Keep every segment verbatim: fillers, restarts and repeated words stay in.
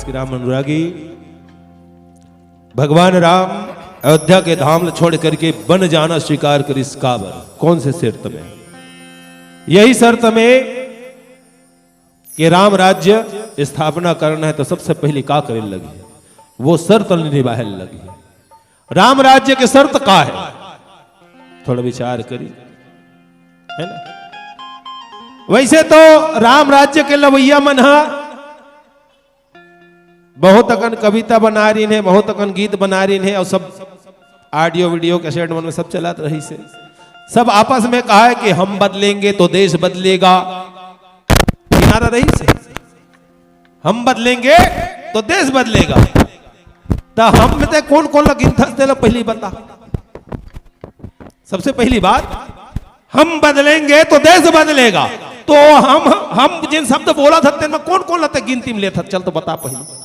राम अनुरागी, भगवान राम अयोध्या के धाम ल छोड़ करके बन जाना स्वीकार करिस। काबर? कौन से शर्त में? यही शर्त में कि राम राज्य स्थापना करना है, तो सबसे पहले का करे लगी? वो शर्त निभाए लगी। राम राज्य के शर्त का है? थोड़ा विचार करी, है ना? वैसे तो राम राज्य के लवैया मन ह बहुत अकन कविता बना रही है, बहुत अकन गीत बना रही है, और सब ऑडियो वीडियो कैसेट मन में सब चलत रहिस हे। सब आपस में कहा है कि हम बदलेंगे तो देश बदलेगा। ये नारा रहिस हे, हम बदलेंगे तो देश बदलेगा। तो हम में ते कौन कौन ला गिनथस, तेला पहली बता। सबसे पहली बात, हम बदलेंगे तो देश बदलेगा। तो हम हम जिन शब्द बोलत हन, तेन में कौन कौन ला ते गिनती में लेथस, चल तो बता पहली।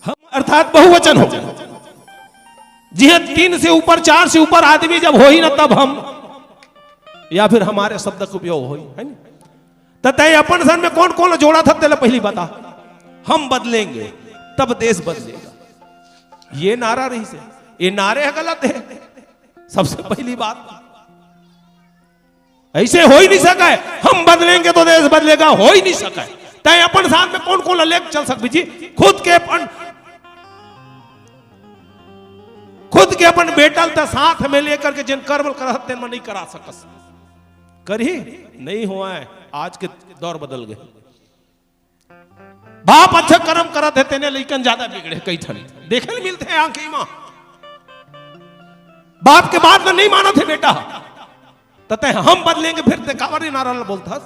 हम अर्थात बहुवचन हो, जिहां तीन से ऊपर, चार से ऊपर आदमी जब होही ना, तब हम या फिर हमारे शब्द का उपयोग होही, है ना? त तैं अपन सन में कौन कौन जोड़त हस, तेला पहली बता। हम बदलेंगे तब देश बदलेगा, ये नारा रहिस हे। ये नारे ह गलत हे। सबसे पहली बात, ऐसे हो ही नहीं सके। हम बदलेंगे तो देश बदलेगा, हो ही नहीं सके। तैं अपन साथ में कौन कौन ला लेके चल सकबे जी? खुद के अपन, खुद के अपन बेटा ल त साथ में लेकर के जेन कर्म ल करत हे, तेन में नहीं करा सकस। करही? नहीं होवय। आज के दौर बदल गए। बाप अच्छा कर्म करत हे, तेने लइकन ज्यादा बिगड़े। कई ठन देखे ल मिलथे आंखी मा। बाप के बात ल नहीं मानत हे बेटा, त तैं हम बदलेंगे, फिर तैं काबर ये नारा ल बोलथस?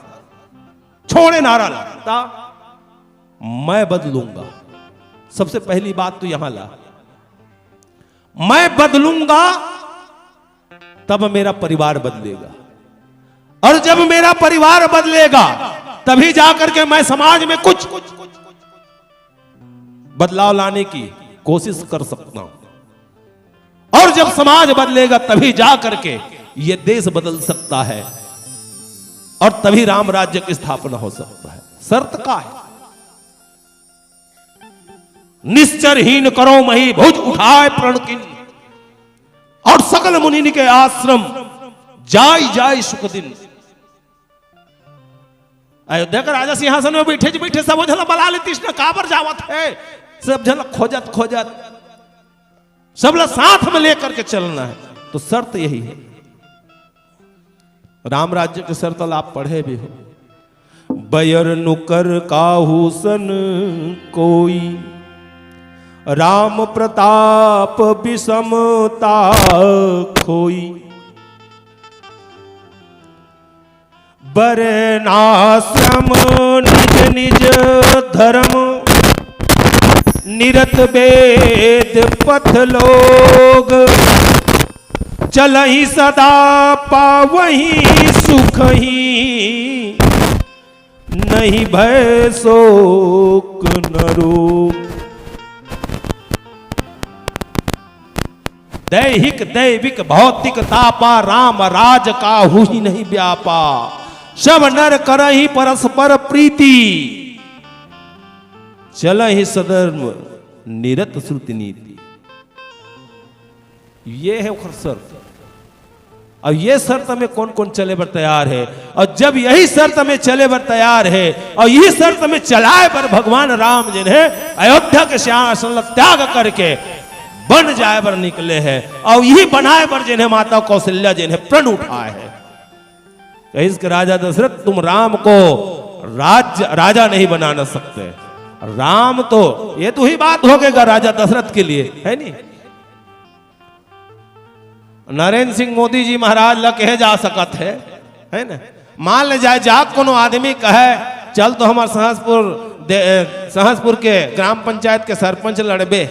छोड़े नारा ल। त मैं बदलूंगा। सबसे पहली बात तो यहां ला, मैं बदलूंगा तब मेरा परिवार बदलेगा, और जब मेरा परिवार बदलेगा, तभी जाकर के मैं समाज में कुछ बदलाव लाने की कोशिश कर सकता हूं। और जब समाज बदलेगा, तभी जा करके ये देश बदल सकता है, और तभी राम राज्य की स्थापना हो सकता है। शर्त का है? निश्चर हीन करो मही भुज उठाए प्रण किन, और सकल मुनि के आश्रम जाय जाय सुख दिन। अयोध्या के राजा सिंहासन में बैठे जी बैठे सब झन ला बला लेतिस ना, काबर जावत हे? सब झन ला खोजत खोजत, सब ला साथ में लेकर के चलना है। तो शर्त यही है। राम राज्य के शर्त ला आप पढ़े भी हो। बयर नुकर काहू सन कोई, राम प्रताप विषमता खोई। बरनाश्रम निज निज धर्म, निरत वेद पथ लोग। चलहि सदा पावहि सुखहि, नहीं भय शोक न रोग। दैहिक दैविक भौतिक तापा, राम राज काहू ही नहीं व्यापा। सब नर करहि परस्पर प्रीति, चलहि सधर्म निरत श्रुति नीति। ये है ओखर शर्त। अब ये शर्त में कौन कौन चले बर तैयार है, और जब यही शर्त में चले बर तैयार है और यही शर्त में चलाए बर भगवान राम जेन हे अयोध्या के सिंहासन ला त्याग करके बन जाए बर निकले हे, और यही बनाए बर जेन हे माता कौशल्या जेन हे प्रण उठाए हे। कहिस के राजा दशरथ, तुम राम को राज्य, राजा नहीं बनाना सकते। राम तो, ये तो ही बात हो गएगा राजा दशरथ के लिए, है नी? नरेंद्र सिंह मोदी जी महाराज ला कहे जा सकत हे, है ना? मान ले जाए, जा कोनो आदमी कहे, "चल तो हमर सहसपुर दे-, ए, सहसपुर के ग्राम पंचायत के सरपंच लड़बे।"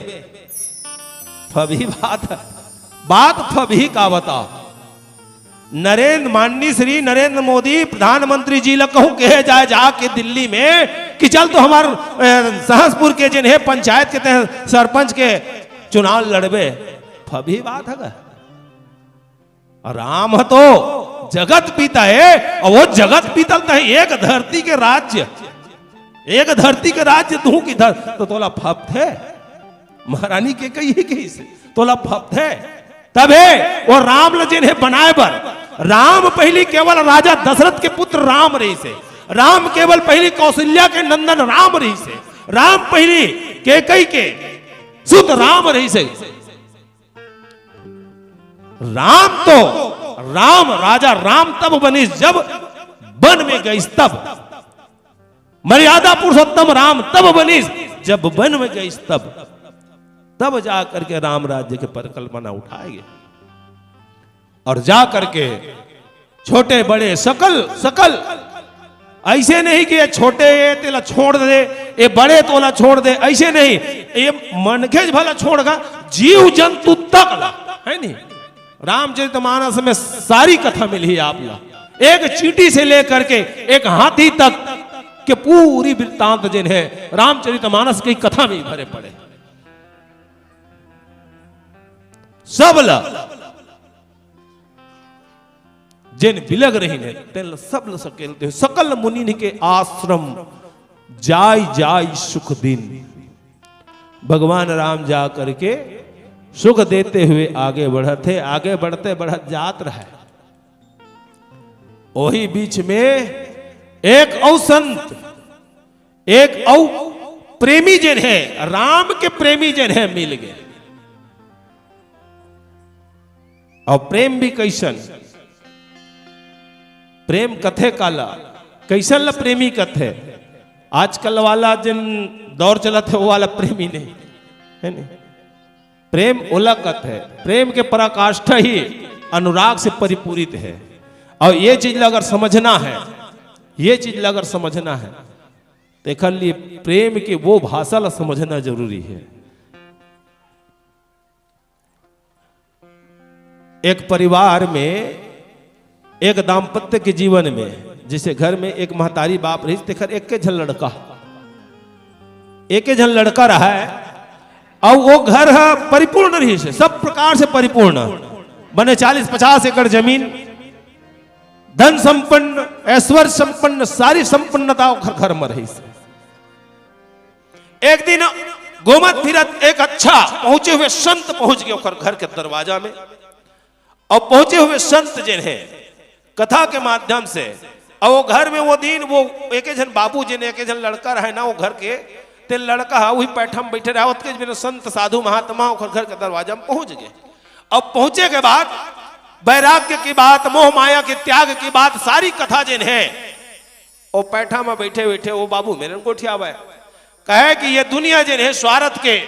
फबही बात हे, बात फबही का बताओ। नरेंद्र, माननीय श्री नरेंद्र मोदी प्रधानमंत्री जी ला कहूं कहे जाए जाके दिल्ली में कि चल तो हमर, ए, सहसपुर के जेन हे पंचायत के तैं सरपंच के चुनाव लड़बे, फबही बात हे का? राम ह तो जगत पिता हे, अउ वो जगत पिता ल तहीं एक धरती के राज्य, एक धरती के राज्य तहूं किथस, त तोला फपथे? महारानी केकई कहिस, "तोला फपथे?" तभे वो राम ल जेन हे बनाय बर, राम पहिली केवल राजा दशरथ के पुत्र राम रहिस हे, राम केवल पहिली कौशल्या के नंदन राम रहिस हे, राम पहिली केकई के सुत राम रहिस हे। राम तो, राम, राजा राम तब बनिस जब बन में गइस तब। मर्यादा पुरुषोत्तम राम तब बनिस जब बन में गइस तब। तब जा करके राम राज्य के परिकल्पना उठाए गे। अउ जा करके छोटे बड़े सकल, सकल, अइसे नहीं कि ये छोटे हे तेला छोड़ दे, ये बड़े तोला छोड़ दे, अइसे नहीं। ये मनखेच भला छोड़ गा, जीव जंतु तक ला, हे नहीं? रामचरितमानस में सारी कथा मिलही आप ला, एक चींटी से लेकर के एक हाथी तक के पूरी वृत्तांत जेन हे रामचरितमानस के कथा में ही भरे पड़े। सब ला जेन बिलग रहिन हे, तेन ल सब ल सकेलथे। सकल मुनिन के आश्रम जाय जाय सुख दीन। भगवान राम जा करके सुख देते हुए आगे बढ़त हे। आगे बढ़ते बढ़त जात रहय, ओही बीच में एक अउ संत, एक अउ प्रेमी जेन हे, राम के प्रेमी जेन हे, मिल गे। अउ प्रेम भी कइसन? प्रेम कथे काला, कइसन ल प्रेमी कथे? आजकल वाला जेन दौर चलत हे, वो वाला प्रेमी नहीं, हे नहीं? प्रेम ओला कथे, प्रेम के पराकाष्ठा ही अनुराग से परिपूरित हे। अउ ये चीज ल अगर समझना हे, ये चीज ल अगर समझना हे, त एकर लिए प्रेम के वो भाषा ल समझना जरूरी हे। एक परिवार में, एक दाम्पत्य के जीवन में, जइसे घर में एक महतारी बाप रहिस, तेकर एके झन लड़का, एके झन लड़का रहय, अउ वो घर ह परिपूर्ण रहिस, सब प्रकार से परिपूर्ण, बने चालीस पचास एकड़ जमीन, धन संपन्न, ऐश्वर्य संपन्न, सारी संपन्नता ओकर घर में रहिस। एक दिन घूमत फिरत एक अच्छा पहुंचे हुए संत पहुंच गे ओकर घर के दरवाजा में। अउ पहुंचे हुए संत जेन हे, कथा के माध्यम से, अउ वो घर में वो दिन वो एके झन बाबू जेन, एके झन लड़का रहय ना वो घर के, ते लड़का ह उही पैठा में बइठे रहय। ओतके बेर संत साधु महात्मा ओकर घर के दरवाजा में पहुंच गे। अब पहुंचे के बाद वैराग्य की बात, मोह माया के त्याग की बात, सारी कथा जेन हे, वो पैठा में बइठे बइठे वो बाबू मेर गोठियावय, कहे कि ये दुनिया जेन हे स्वार्थ के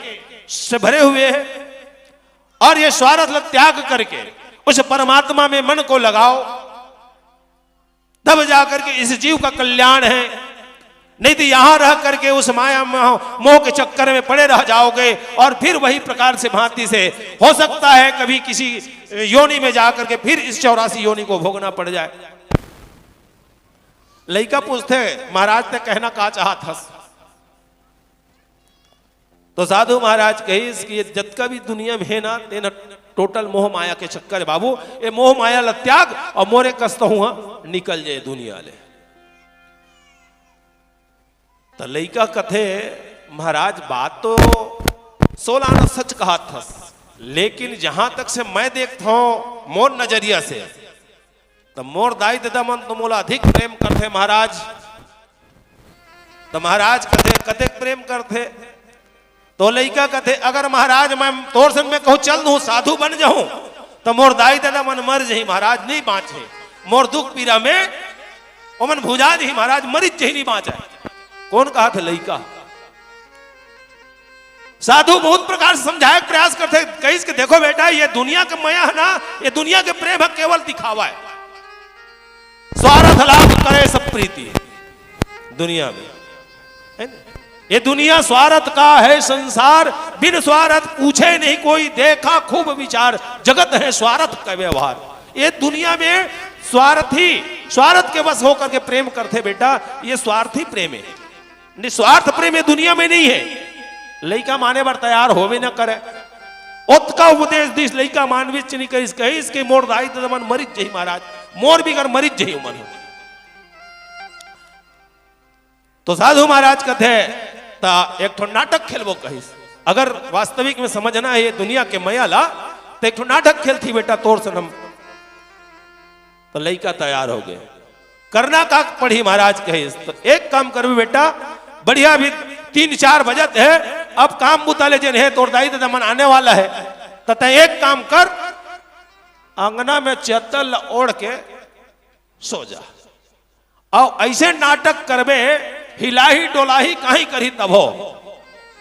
से भरे हुए हे, अउ ये स्वार्थ ल त्याग करके उस परमात्मा में मन को लगाओ, तब जाकर के इस जीव का कल्याण हे। नहीं तो यहां रह करके उस माया मोह, मोह के चक्कर में पड़े रह जाओगे अउ फिर वही प्रकार से भांति से हो सकता हे कभी किसी योनि में जाकर के फिर इस चौरासी योनि को भोगना पड़ जाए। लइका पूछथे, "महाराज, तें कहना का चाहत हस?" तो साधु महाराज कहिस कि ये जतका भी दुनिया में हे ना, तेन total मोह माया के चक्कर हे बाबू। ये मोह माया ल त्याग अउ मोरे कस तहूं ह निकल जाए दुनिया ले। त लइका कथे, "महाराज, बात तो सोलाना सच कहत हस, लेकिन जहां तक से मैं देखत हंव मोर नजरिया से, त मोर दाई ददा मन तो मोला अधिक प्रेम करथे महाराज।" त महाराज कथे, "कतेक प्रेम करथे?" तो लइका कथे, "अगर महाराज मैं तोर संग में कहूं चल दूं, साधु बन जाहूं, त मोर दाई ददा मन मर जही महाराज, नहीं बांचही। मोर दुख पीरा में ओमन भुंजा जही महाराज, मरिच जही, नहीं बांचय।" कोन कहत हे? लइका। साधु बहुत प्रकार से समझाए के प्रयास करथे, कहिस कि देखो बेटा, ये दुनिया के मया हे ना, ये दुनिया के प्रेम ह केवल दिखावा हे। स्वार्थ लाभ करे सब प्रीति दुनिया में, हे ना? ये दुनिया स्वार्थ का है संसार, बिन स्वार्थ पूछे नहीं कोई, देखा खूब विचार, जगत है स्वार्थ का व्यवहार। ये दुनिया में स्वार्थी, स्वार्थ के वश होकर के प्रेम करथे बेटा, ये स्वार्थी प्रेम हे। निस्वार्थ प्रेम ये दुनिया में नहीं हे। लइका माने बर तैयार होबे न करे। ओतका उपदेश दिस, लइका मानबेच नहीं करिस, कहिस कि मोर दाई ददा मन मरिच जही महाराज, मोर बिगर मरिच जही उमन हो। तो साधु महाराज कथे, "त एक ठो नाटक खेलबो," कहिस। अगर वास्तविक में समझना हे ये दुनिया के मया ला, त एक ठो नाटक खेलथी बेटा तोर सन हम। तो लइका तैयार हो गे। "करना का पड़ही महाराज," कहिस। "तो एक काम करबे बेटा, बढ़िया भी तीन चार बजत हे, अब काम बुता ले जेन हे, तोर दाई ददा मन आने वाला हे, त तैं एक काम कर, अंगना में चद्दर ल ओढ़ के सो जा, अउ अइसे नाटक करबे, हिलाही डोलाही काहीं करही तभो,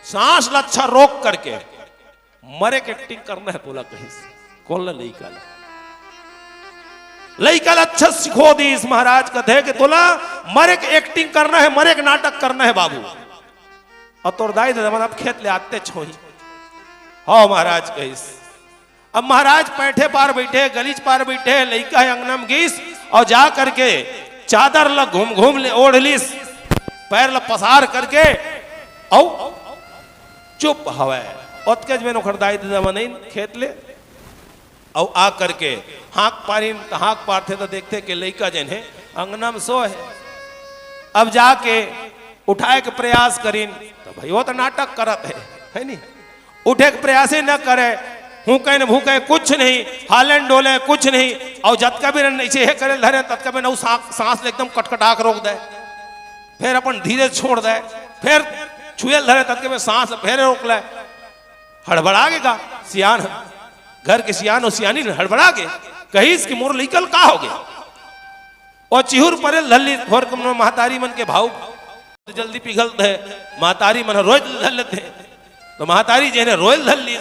सांस ल अच्छा रोक करके मरे के acting करना हे तोला," कहिस। कोन ला? लइका ला। लइका ला अच्छा सिखो दिस। महाराज कथे कि तोला मरे के acting करना हे, मरे के नाटक करना हे बाबू। अउ तोर दाई ददा मन अब खेत ले आतेच होही। "हव महाराज," कहिस। अब महाराज पैठे पार बइठे, गलीच पार बइठे, लइका हे अंगना में गिस अउ जा करके चादर ल घूम घूम ले ओढ़ लिस, पैर ल पसार करके अउ चुप हवय। ओतकेच में ओखर दाई ददा मन आइन खेत ले अउ आ करके हाँक पारिन, त हाँक पारथे त देखथे कि लइका जेन हे अंगना में सोय हे। अब जाके उठाए के प्रयास करिन, त भई वो त नाटक करत हे, हे नी? उठे के प्रयास ही न करे, हुँके न भुँके कुछ नहीं, हाले न डोले कुछ नहीं। अउ जतका बेर अइसे हे करे ल धरे, ततका बेर अउ सांस, सांस ल एकदम कटकटा के रोक दे, फेर अपन धीरे छोड़ दे, फेर छुए ल धरे, ततका बेर सांस ल फेर रोक ले। हड़बड़ा गे का सियान ह, घर के सियान अउ सियानी हड़बड़ा गे, कहिस कि मोर लइका ल का हो गे? अउ चिहुर परे ल धर लिस। भोर के महतारी मन के भाव जल्दी पिघलत हे, महतारी मन ह रोय ल धर लेथे। त महतारी जेन हे रोय ल धर लिस,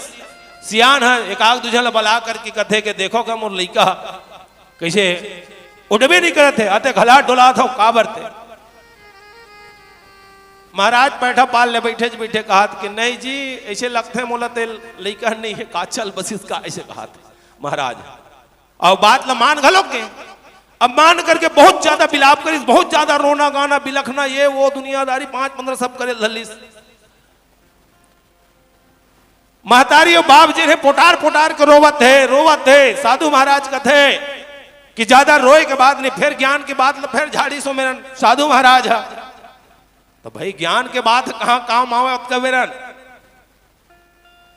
सियान ह एक आध दू झन ल बला करके कथे के, "देखो का मोर लइका ह कइसे उठबे नइ करत हे, अतेक हलात डोलात हव, काबर ते?" महाराज पैठा पार ले बइठेच बइठे कहत कि, "नहीं जी, अइसे लगथे मोला ते लइका नइ हे, काछल बसिस का," अइसे कहत हे महाराज। अउ बात ल मान घलोक गे। अब मान करके बहुत ज्यादा बिलाप करिस, बहुत ज्यादा रोना गाना बिलखना, ये वो दुनियादारी पाँच पन्द्रह सब करे ल धर लिस। महतारी अउ बाप जेन हे पोटार पोटार के रोवत हे, रोवत हे। साधु महाराज कथे कि ज्यादा रोय के बात नहीं, फेर ज्ञान के बात ल फेर झाड़िस ओ मेरन साधु महाराज ह। त भई ज्ञान के बात कहाँ काम आवय ओतका बेरन?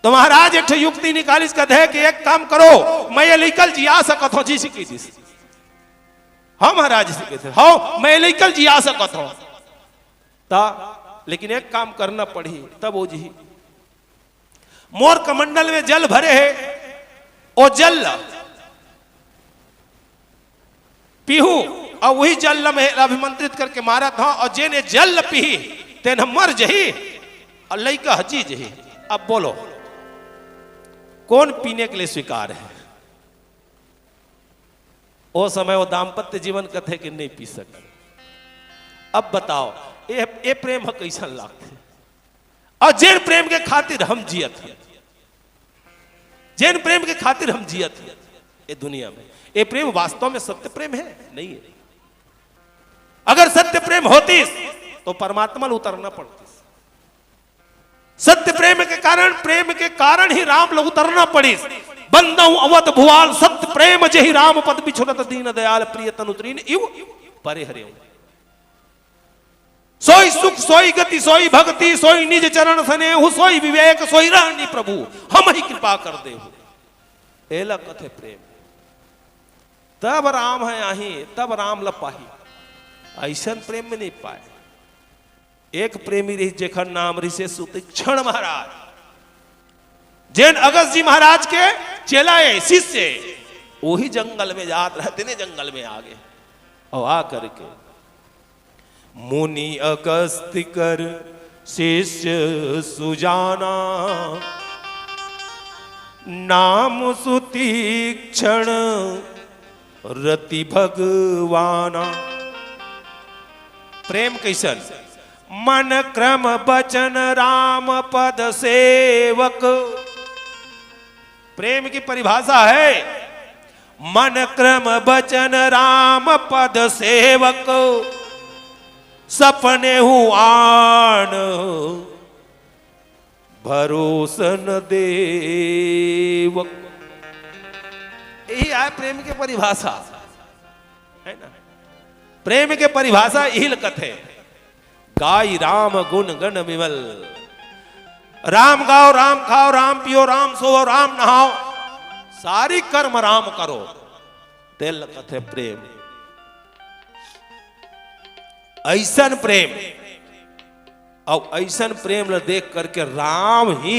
त महाराज एक ठो युक्ति निकालिस, कथे कि एक काम करो, मैं ये लइका ल जिया सकत हंव, जी, अइसे कहि दिस। हव महाराज, अइसे कहिथे, हव, मैं ये लइका ल जिया सकत हंव। त लेकिन एक काम करना पड़ही, तब ओ जिही। मोर कमंडल में जल भरे हे, ओ जल ल पीहू, अउ उही जल ल मैं अभिमंत्रित करके मारत हंव, अउ जेन ए जल ल पीही, तेन ह मर जही, अउ लइका ह जी जही। अब बोलो, कोन पीने के लिए स्वीकार हे? ओ समय ओ दाम्पत्य जीवन कथे कि नइ पी सकय। अब बताओ, ए, ए प्रेम ह कइसन लागथे? अउ जेन प्रेम के खातिर हम जियत हन, जेन प्रेम के खातिर हम जियत हन ए दुनिया में, ए प्रेम वास्तव में सत्य प्रेम हे? नइ हे। अगर सत्य प्रेम होतिस, त परमात्मा ल उतरना पड़तिस। सत्य प्रेम के कारण, प्रेम के कारण ही राम ल उतरना पड़िस। बंदहु अवध भुआल सत्य प्रेम, जेहि राम पद बिछुरत दीन दयाल प्रिय तनु तृण इव परे हरेउ। सोई सुख, सोई गति, सोई भक्ति, सोई निज चरण सनेहु, सोई विवेक, सोई रहनी प्रभु, हमहि कृपा कर देहु। एला कथे प्रेम। तब राम हे आही, तब राम ल पाही। अइसन प्रेम में नइ पाय। एक प्रेमी रहिस, जेखर नाम रहिसे सुतीक्षण महाराज। जेन अगस्त जी महाराज के चेला ए, शिष्य ए, ओही जंगल में जात रहते ने जंगल में आ गे। अउ आ करके मुनि अगस्त्य कर शिष्य सुजाना, नाम सुतीक्षण रति भगवाना। प्रेम कइसन? मन क्रम बचन राम पद सेवक। प्रेम की परिभाषा हे, मन क्रम बचन राम पद सेवक, सपनेहु आन भरोसन देवक। यही आय प्रेम के परिभाषा। है ना? प्रेम के परिभाषा इही ल कथे, गाई राम गुण गण विमल। राम गाओ, राम खाओ, राम पियो, राम सोवो, राम नहाओ, सारी कर्म राम करो, तेल कथे प्रेम। ऐसन प्रेम, अउ ऐसन प्रेम ल देख करके राम ही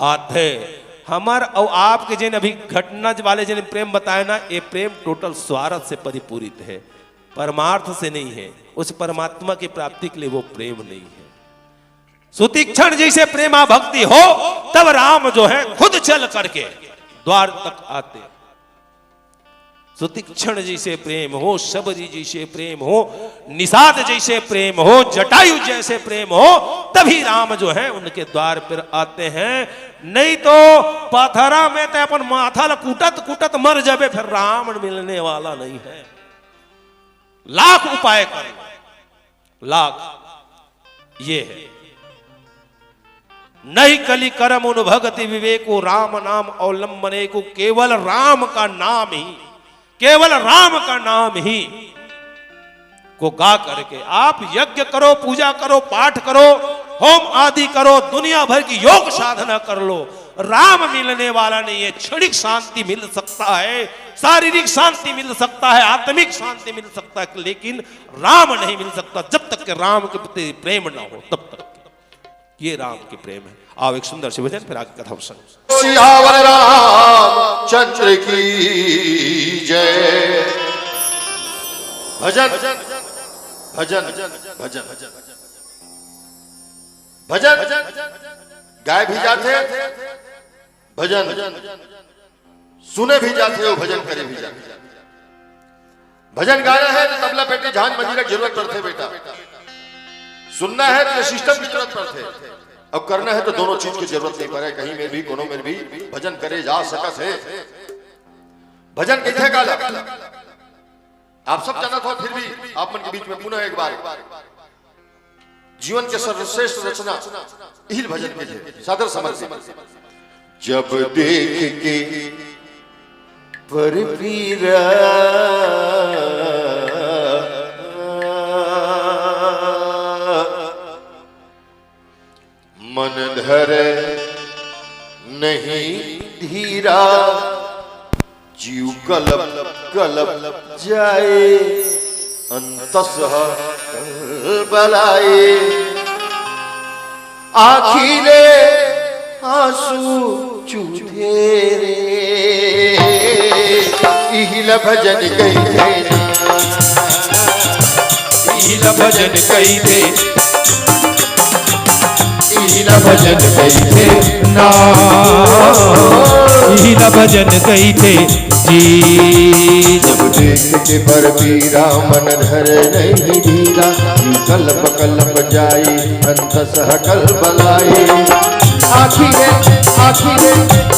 आथे। हमर अउ आपके जेन अभी घटना वाले जेन प्रेम बताए ना, ये प्रेम टोटल स्वार्थ से परिपूरित है, परमार्थ से नहीं है। उस परमात्मा की प्राप्ति के लिए वो प्रेम नहीं है। सुतीक्षण जैसे प्रेमा भक्ति हो, तब राम जो है खुद चल करके द्वार तक आते। सुतीक्षण जैसे प्रेम हो, शबरी जैसे प्रेम हो, निषाद जैसे प्रेम हो, जटायु जैसे प्रेम हो, तभी राम जो है उनके द्वार पर आते हैं। नहीं तो पथरा में ते अपन माथा ल कूटत कूटत मर जाबे, फिर राम मिलने वाला नहीं है। लाख उपाय कर लो, लाख। ये है, नहीं कलि करम उन भगति विवेको, राम नाम अवलंबने को। केवल राम का नाम ही, केवल राम का नाम ही को गा करके आप यज्ञ करो, पूजा करो, पाठ करो, होम आदि करो, दुनिया भर की योग साधना कर लो, राम मिलने वाला नहीं है। क्षणिक शांति मिल सकता है, शारीरिक शांति मिल सकता है, आत्मिक शांति मिल सकता है, लेकिन राम नहीं मिल सकता। जब तक के राम के प्रति प्रेम ना हो, तब तक। ये राम के प्रेम है। आओ, एक सुंदर से भजन, फिर आगे कथा सुन। सियावर रामचंद्र की जय। भजन, भजन, भजन, भजन गाए भी जाथे, भजन सुने भी जाथे अउ भजन करे भी जाथे। भजन गाना है तो तबला पेटी झांझ मंजीरा की जरूरत पड़थे बेटा, सुनना है तो सिस्टम की जरूरत पड़थे, अउ करना है तो दोनों चीज की जरूरत नहीं पड़े। कहीं में भी, कोनो में भी भजन करे जा सकत है। भजन कइसे गाला आप सब जानत हो, फिर भी आप मन के बीच में पुनः एक बार जीवन के सर्वश्रेष्ठ रचना इही भजन के है। सादर समर्पित। जब देख के पर पीरा मन धरे नहीं धीरा, जीव कलप कलप जाए, अंतस ह कलबलाए। आँखी ले आँसू चूथे रे, इहिला भजन कहिथे ना। इहिला भजन कहिथे, इहिला भजन कहिथे ना, इहिला भजन कहिथे जी। जब देख के पर पीरा मन धरे नहीं धीरा, कलप कलप जाई अंतस ह कलबलाई। आँखी ले, आँखी ले,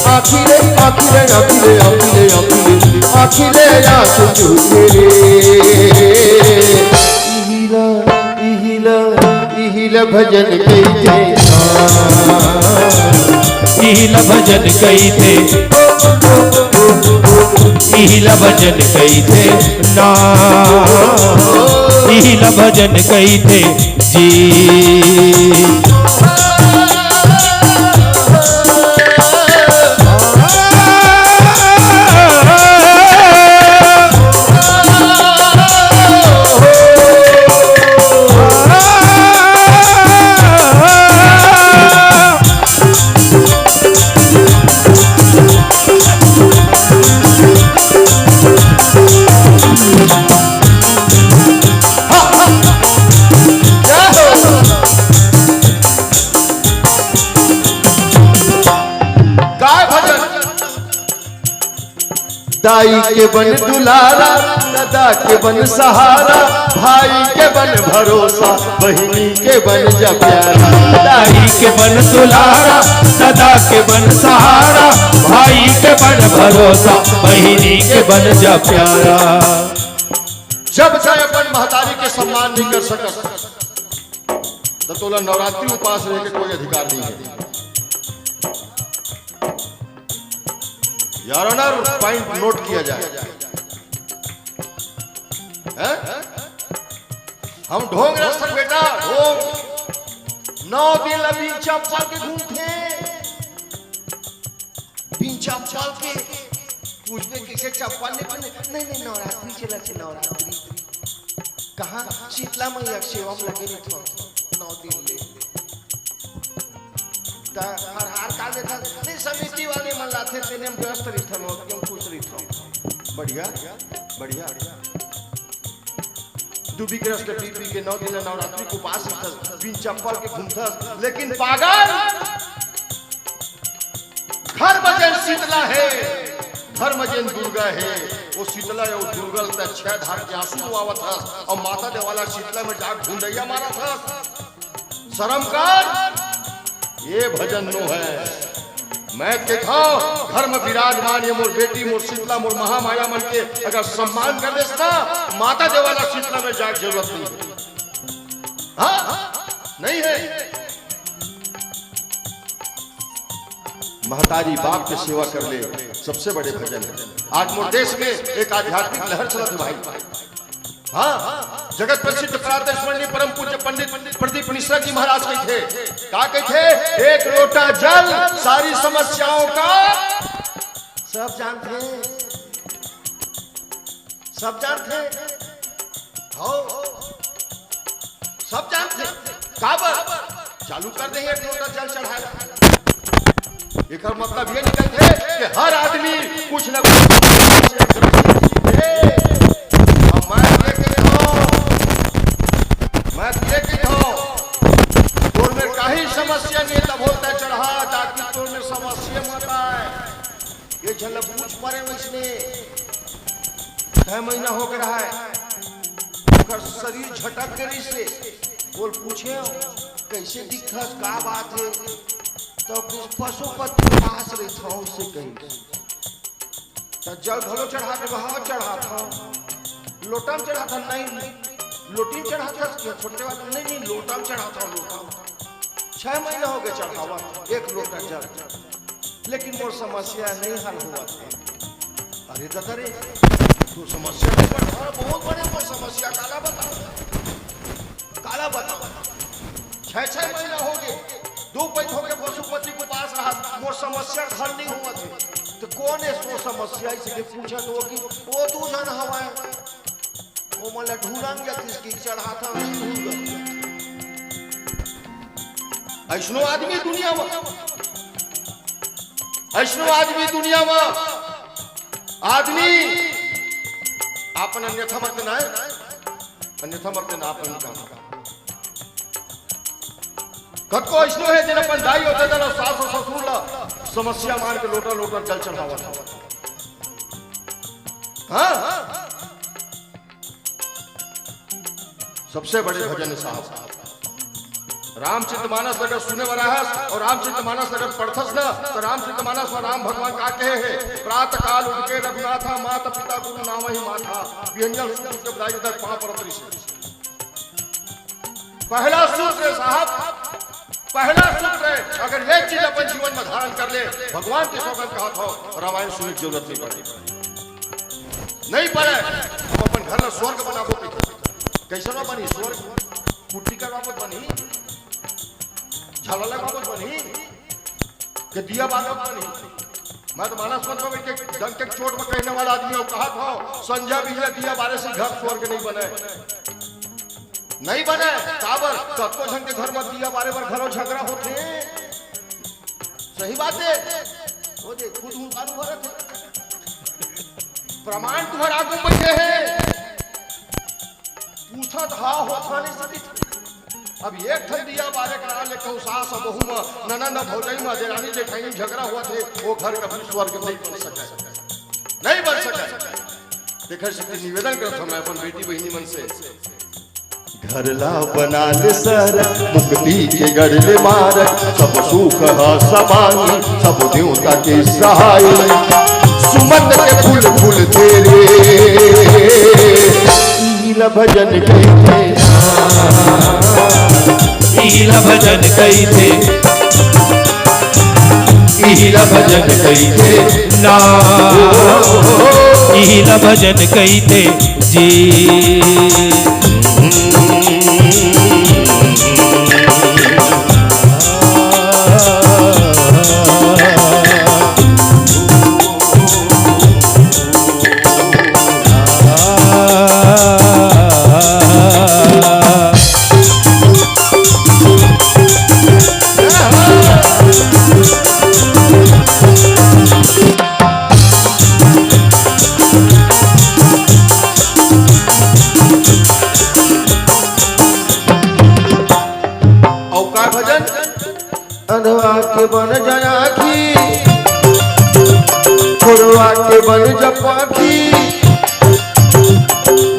आँखी ले, आँखी ले, आँखी ले, आँखी ले, आँखी ले, आँखी ले आँसू चूथे रे। इहिला, इहिला, इहिला भजन कहिथे। इहिला भजन कहिथे। इहिला भजन कहिथे ना। इहिला भजन कहिथे जी। गाय भजन। दाई के बन दुलारा, ददा के बन सहारा, भाई के बन भरोसा, बहिनी के बन जा प्यारा। दाई के बन दुलारा, ददा के बन सहारा, भाई के बन भरोसा, बहिनी के बन जा प्यारा। जब तैं अपन महतारी के सम्मान नहीं कर सकत, त तोला नवरात्रि उपास रहे के कोई अधिकार नहीं है। Your Honor, point note किया जाए। हैं? हम ढोंग रस्ता बेटा, ढोंग। नौ दिन ला बिन चप्पल के घूमथे, बिन चप्पल के। पूछबे, "कइसे चप्पल नइ पहने?" "नहीं, नहीं, नवरात्रि चलत हे, नवरात्रि।" कहाँ? शीतला मैया के सेवा में लगे रहिथों नौ दिन ले। त फरहार का देथस? नहीं, समिति वाले मन लाथे, तेने में व्यस्त रहिथन, ओतके में खुश रहिथन। बढ़िया, बढ़िया। दूबी के रस के पी पी के नौ दिन नवरात्रि के उपास रहिथस, बिन चप्पल के घूमथस, लेकिन पागल, घर म जेन शीतला हे, घर म जेन दुर्गा हे, वो शीतला अउ दुर्गा ल त छह धार के आंसू रोवावत हस, अउ माता देवाला शीतला में जाके ढुंडइया मारत हस। शरम कर, ये भजन नो हे। मैं कहिथंव, घर म विराजमान ये मोर बेटी, मोर शीतला, मोर महामाया मन के अगर सम्मान कर देस ना, माता देवाला शीतला में जाए के जरूरत नहीं हे। हाँ, नहीं हे। महतारी बाप के सेवा कर ले, सबसे बड़े भजन हे। आज मोर देश में एक आध्यात्मिक लहर चलत हे भाई। हाँ, जगत प्रसिद्ध प्रातः स्मरणीय परम पूज्य पंडित प्रदीप मिश्रा जी महाराज कहिथे, का कहिथे? "एक लोटा जल सारी समस्याओं का।" सब जानथे, सब जानथे, हो, सब जानथे। काबर? चालू कर दे एक लोटा जल चढ़ाए ला। एकर मतलब ये निकलथे कि हर आदमी कुछ न कुछ समस्या से ग्रसित हे। अब मैं ये कहिथंव, मैं ये कहिथंव, तोर में काही समस्या नहीं, तभो तैं चढ़ा, ताकि तोर में समस्या मत आए। एक झन ल पूछ परे वइसने, छह महीना हो गे रहय, ओकर शरीर झटक गे रहिसे। ओला पूछेंव, "कइसे दिखथस, का बात हे?" त कहिस, "पशुपति के पास रहिथंव," अइसे कहिस। त जल घलो चढ़ा देबे, "हाँ, चढ़ाथंव।" "लोटा म चढ़ाथस?" "नहीं।" "लोटी म चढ़ाथस?" "छोटे वाला?" "नहीं, नहीं, लोटा म चढ़ाथंव, लोटा म।" छह महीना हो गे चढ़ावत, एक लोटा जल। लेकिन मोर समस्या नहीं हल होवत हे। अरे ददा रे, तोर समस्या नहीं बढ़, बहुत बड़े मोर समस्या, काला बतावंव, काला बतावंव। छह छह महीना हो गे, दू पइत हो गे पशुपति के पास रहत, मोर समस्या हल नहीं होवत हे। त कोन हे तोर समस्या, अइसे के पूछत हो कि वो दू झन हवय। ओमन ला ढूंढन जातिस कि चढ़ाथंव, ढूंढ। अइसनो आदमी दुनिया म, अइसनो आदमी दुनिया म, आदमी अपन अन्यथा मत ना, अन्यथा मत ना अपन काम। कतको अइसनो हे जेन अपन दाई अउ ददा ल, सास अउ ससुर ल समस्या मान के लोटा लोटा जल चढ़ावत हे। हाँ, सबसे बड़े भजन साहब। रामचरित मानस अगर सुने वाला हस अउ रामचरित मानस अगर पढ़थस ना, त रामचरित मानस म राम भगवान का कहे हे, "प्रातः काल उठ के रघुनाथा, माता पिता गुरु नावहि माथा।" बिहनिया सूत के बदाई तक पाँव परत रहिस। पहला सूत्र हे साहब, पहला सूत्र हे, अगर ये चीज अपन जीवन म धारण कर ले, भगवान के सौगंध कहत हंव, रामायण सुने के जरूरत नहीं पड़े। नहीं पड़े, हम अपन घर ल स्वर्ग बनाबो कहिथन। कइसन बनही स्वर्ग? पुट्टी करवाबो त बनही, झाला लगवाबो त बनही, के दिया बारबो त बनही। मैं तो मानस मत में के डंक के चोट में कहने वाला आदमी हंव, कहत हंव, संझा बिहनिया दिया बारे से घर स्वर्ग नहीं बने। नहीं बने, काबर? कतको झन के घर म दिया बारे बर घलो झगड़ा होथे। सही बात हे। वो देख, खुद हुंकारू भरत हे। प्रमाण तुम्हर आगू म बइठे हे। पूछत हा, होथा नहीं सकिस। अब एक ठन दिया बारे करा ले कहूं सास बहू म, ननद भौजाई म, देरानी जेठानी म झगड़ा होवत हे, वो घर कभी स्वर्ग नहीं बन सकय, नहीं बन सकय। तेखर सेती निवेदन करत हंव मैं अपन बेटी बहिनी मन से, घर ला बना ले सर, मुक्ति के गढ़ ले मार, सब सुख ह समाई, सब देवता के सहाय। सुमन के फूल फूल तेरे, ईला भजन कहिथे, ईला भजन कहिथे, इही ला भजन कहिथे ना, इही ला भजन कहिथे जी। अउ का भजन? अंधवा के बन जा आँखी, कोढ़वा के बन जा पाखी,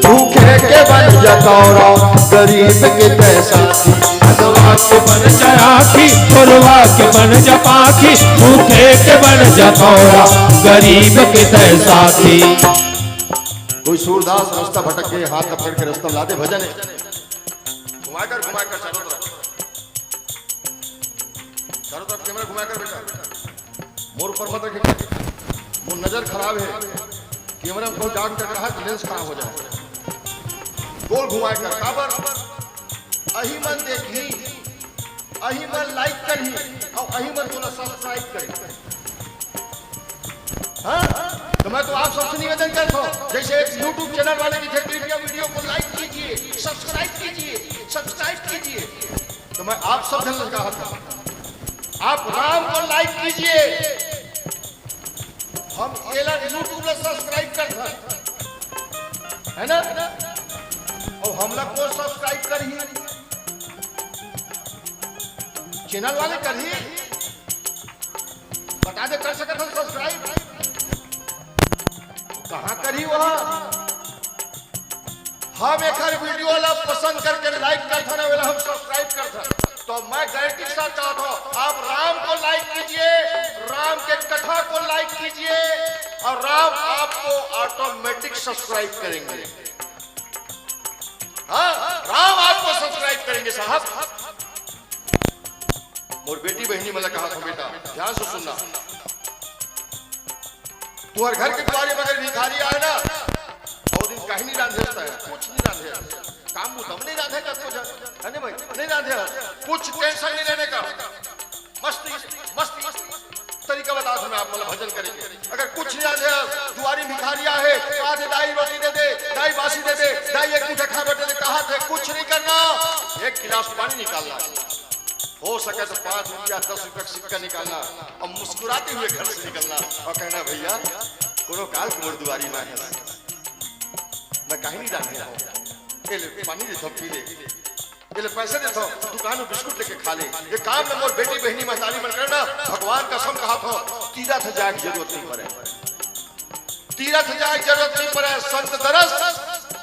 भूखे के बन जा तौरा, गरीब के तै साथी। अंधवा के बन जा आँखी, कोढ़वा के बन जा पाखी, भूखे के बन जा तौरा, गरीब के तै साथी। कोई सूरदास रास्ता भटक गए, हाथ पकड़ के रास्ता ला दे, भजन है। घुमाकर, घुमाकर चारों तरफ, चारों तरफ कैमरा घुमाकर बेटा, मोर ऊपर मत रखे, मोर नजर खराब है, कैमरा में कोई डार्क टकरा है तो लेंस खराब हो जाए। गोल घुमाकर, काबर? अही मन देखी, अही मन लाइक करही, अउ अही मन तोला सब्सक्राइब करही। हाँ? तो मैं तो आप सबसे निवेदन करता हूँ, जैसे एक YouTube चैनल वाले की थे, कृपया वीडियो को लाइक कीजिए, सब्सक्राइब कीजिए, सब्सक्राइब कीजिए। तो मैं आप सब जन से कहा था, आप राम को लाइक कीजिए, हम एला YouTube ला सब्सक्राइब कर था, है ना? और हमला कौन सब्सक्राइब करही? चैनल वाले करही, बता दे, कर सकत हन सब्सक्राइब? कहाँ करही वहाँ? हम एखर वीडियो ला पसंद करके लाइक करथन, वेला हम सब्सक्राइब करथन। तो मैं गारंटी के साथ चाहता हूँ, आप राम को लाइक कीजिए, राम के कथा को लाइक कीजिए, और राम आपको ऑटोमेटिक सब्सक्राइब करेंगे। हाँ, राम आपको सब्सक्राइब करेंगे साहब। मोर बेटी बहिनी मन ला कहा था, बेटा, ध्यान से सुनना। तुहर घर के दुवारी म अगर भिखारी आए ना, ओ दिन कहीं नहीं रांधे, कुछ नहीं रांधे, काम बूता म नहीं रांधे, कतको झन, है नहीं भाई, नहीं रांधे, कुछ टेंशन नहीं लेने का, मस्ती, मस्ती, तरीका बता दूं मैं आप, मतलब, भजन करेंगे। अगर कुछ नहीं रांधे, दुवारी भिखारी आए, कहा थे, "दाई रोटी दे दे, दाई बासी दे दे, दाई एक मुठा खा रोटी दे दे", कहा थे, कुछ नहीं करना, एक गिलास पानी निकालना। हो सके तो पाँच रुपया, दस रुपया का सिक्का निकालना और मुस्कुराते हुए घर से निकलना और कहना, "भैया, कोनो काल के मोर दुवारी म आए हस, मैं कहीं नहीं जाने हूँ, ये ले पानी दे दो, पी ले, ये ले पैसे दे दो, दुकान में बिस्कुट लेके खा ले।" ये काम न मोर बेटी बहिनी महतारी मन करना, भगवान कसम कहा था, तीरथ जाए की जरूरत नहीं पड़े। तीरथ जाए के जरूरत नहीं पड़े, संत दरस,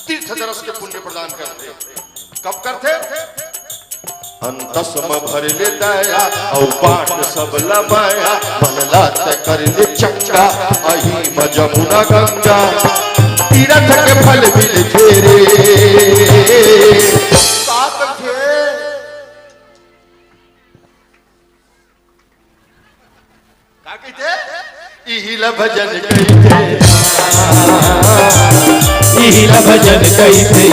तीर्थ दरस के पुण्य प्रदान करथे। कब करथे? अंतस म भर ले दया, अउ बाट सब ल माया, मन ला तै कर ले चंगा, अही म जमुना गंगा, तीरथ के फल मिलथे रे। का करथे? का कहिथे? इही ला भजन कहिथे, इही ला भजन कहिथे,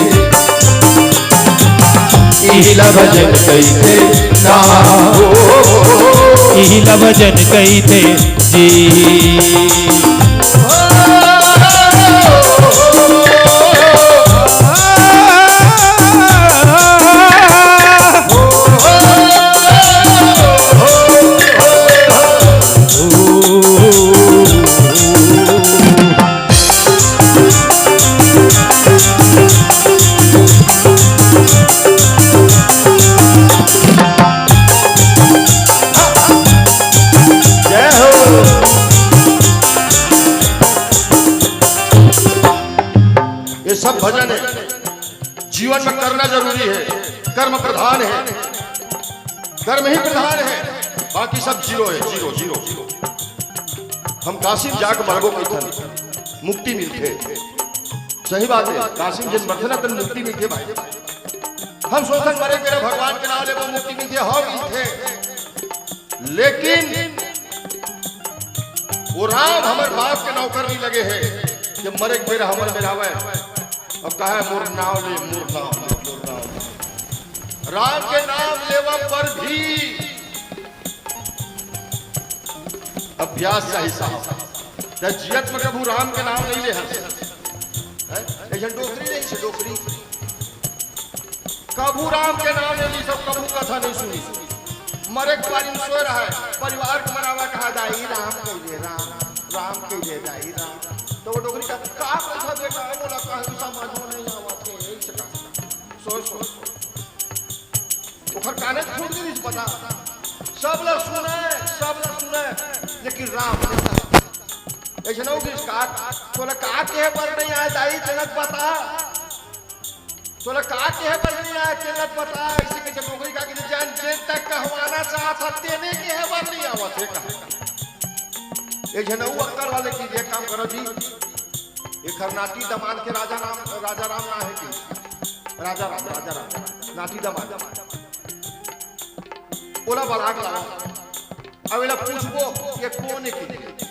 इही ला भजन कहिथे ना, इही ला भजन कहिथे जी। जय हो। ये सब भजन है, जीवन में करना जरूरी है, कर्म प्रधान है, कर्म ही प्रधान है, बाकी सब जीरो है, जीरो, जीरो। हम काशी में जाके मरबो कहिथन, मुक्ति मिलथे। सही बात है, काशी में जिन मरथे ना, तन मुक्ति मिलथे भाई। हम सोचथन मरे के भगवान के नाम लेबो, मुक्ति मिलथे, हाँ मिलथे। लेकिन वो राम हमर बाप के नौकर नहीं लगे हे, जब मरे के बेरा हमर मेर आवय, अब कहे, "मोर नाम ले, मोर नाम ले, मोर नाम ले।" राम के नाम लेवा पर भी अभ्यास चाही साहब। त जियत में कभू राम के नाम नहीं ले हस। हैं? एक झन डोकरी नहीं से डोकरी। कभू राम के नाम नहीं ली, सब कभू कथा नहीं सुनी। मरे के बारी में सोए रहे, परिवार के मनावा कहा, "दाई राम कइले, राम, राम कइले, दाई राम।" तो वो डोकरी का, "का कथा बेटा, बोला काहे समझ में नहीं आवत हे, यही से कहा।" सोए, सोए, सोए। ओकर काने फूट गई पता। सब लोग सुने, सब लोग सुने, लेकिन राम नहीं सुने। ऐसे ना होगी इसका, तोला का कहे बर नहीं आय दाई, तेला बता। तोला का कहे बर नहीं आय, तेला बता। इसी के जब डोकरी का कि जन जे तक कहवाना चाहत हे, तेने कहे बर नहीं आवत हे, कहा। एक झन अउ अक्कल वाले की ये काम करो जी। एकर नाती दमांद के राजा राम, राजा राम ना हे कि? राजा राम, राजा राम, नाती दमांद। ओला बला के लाओ। अब एला पूछबो, ये कोन हे कि?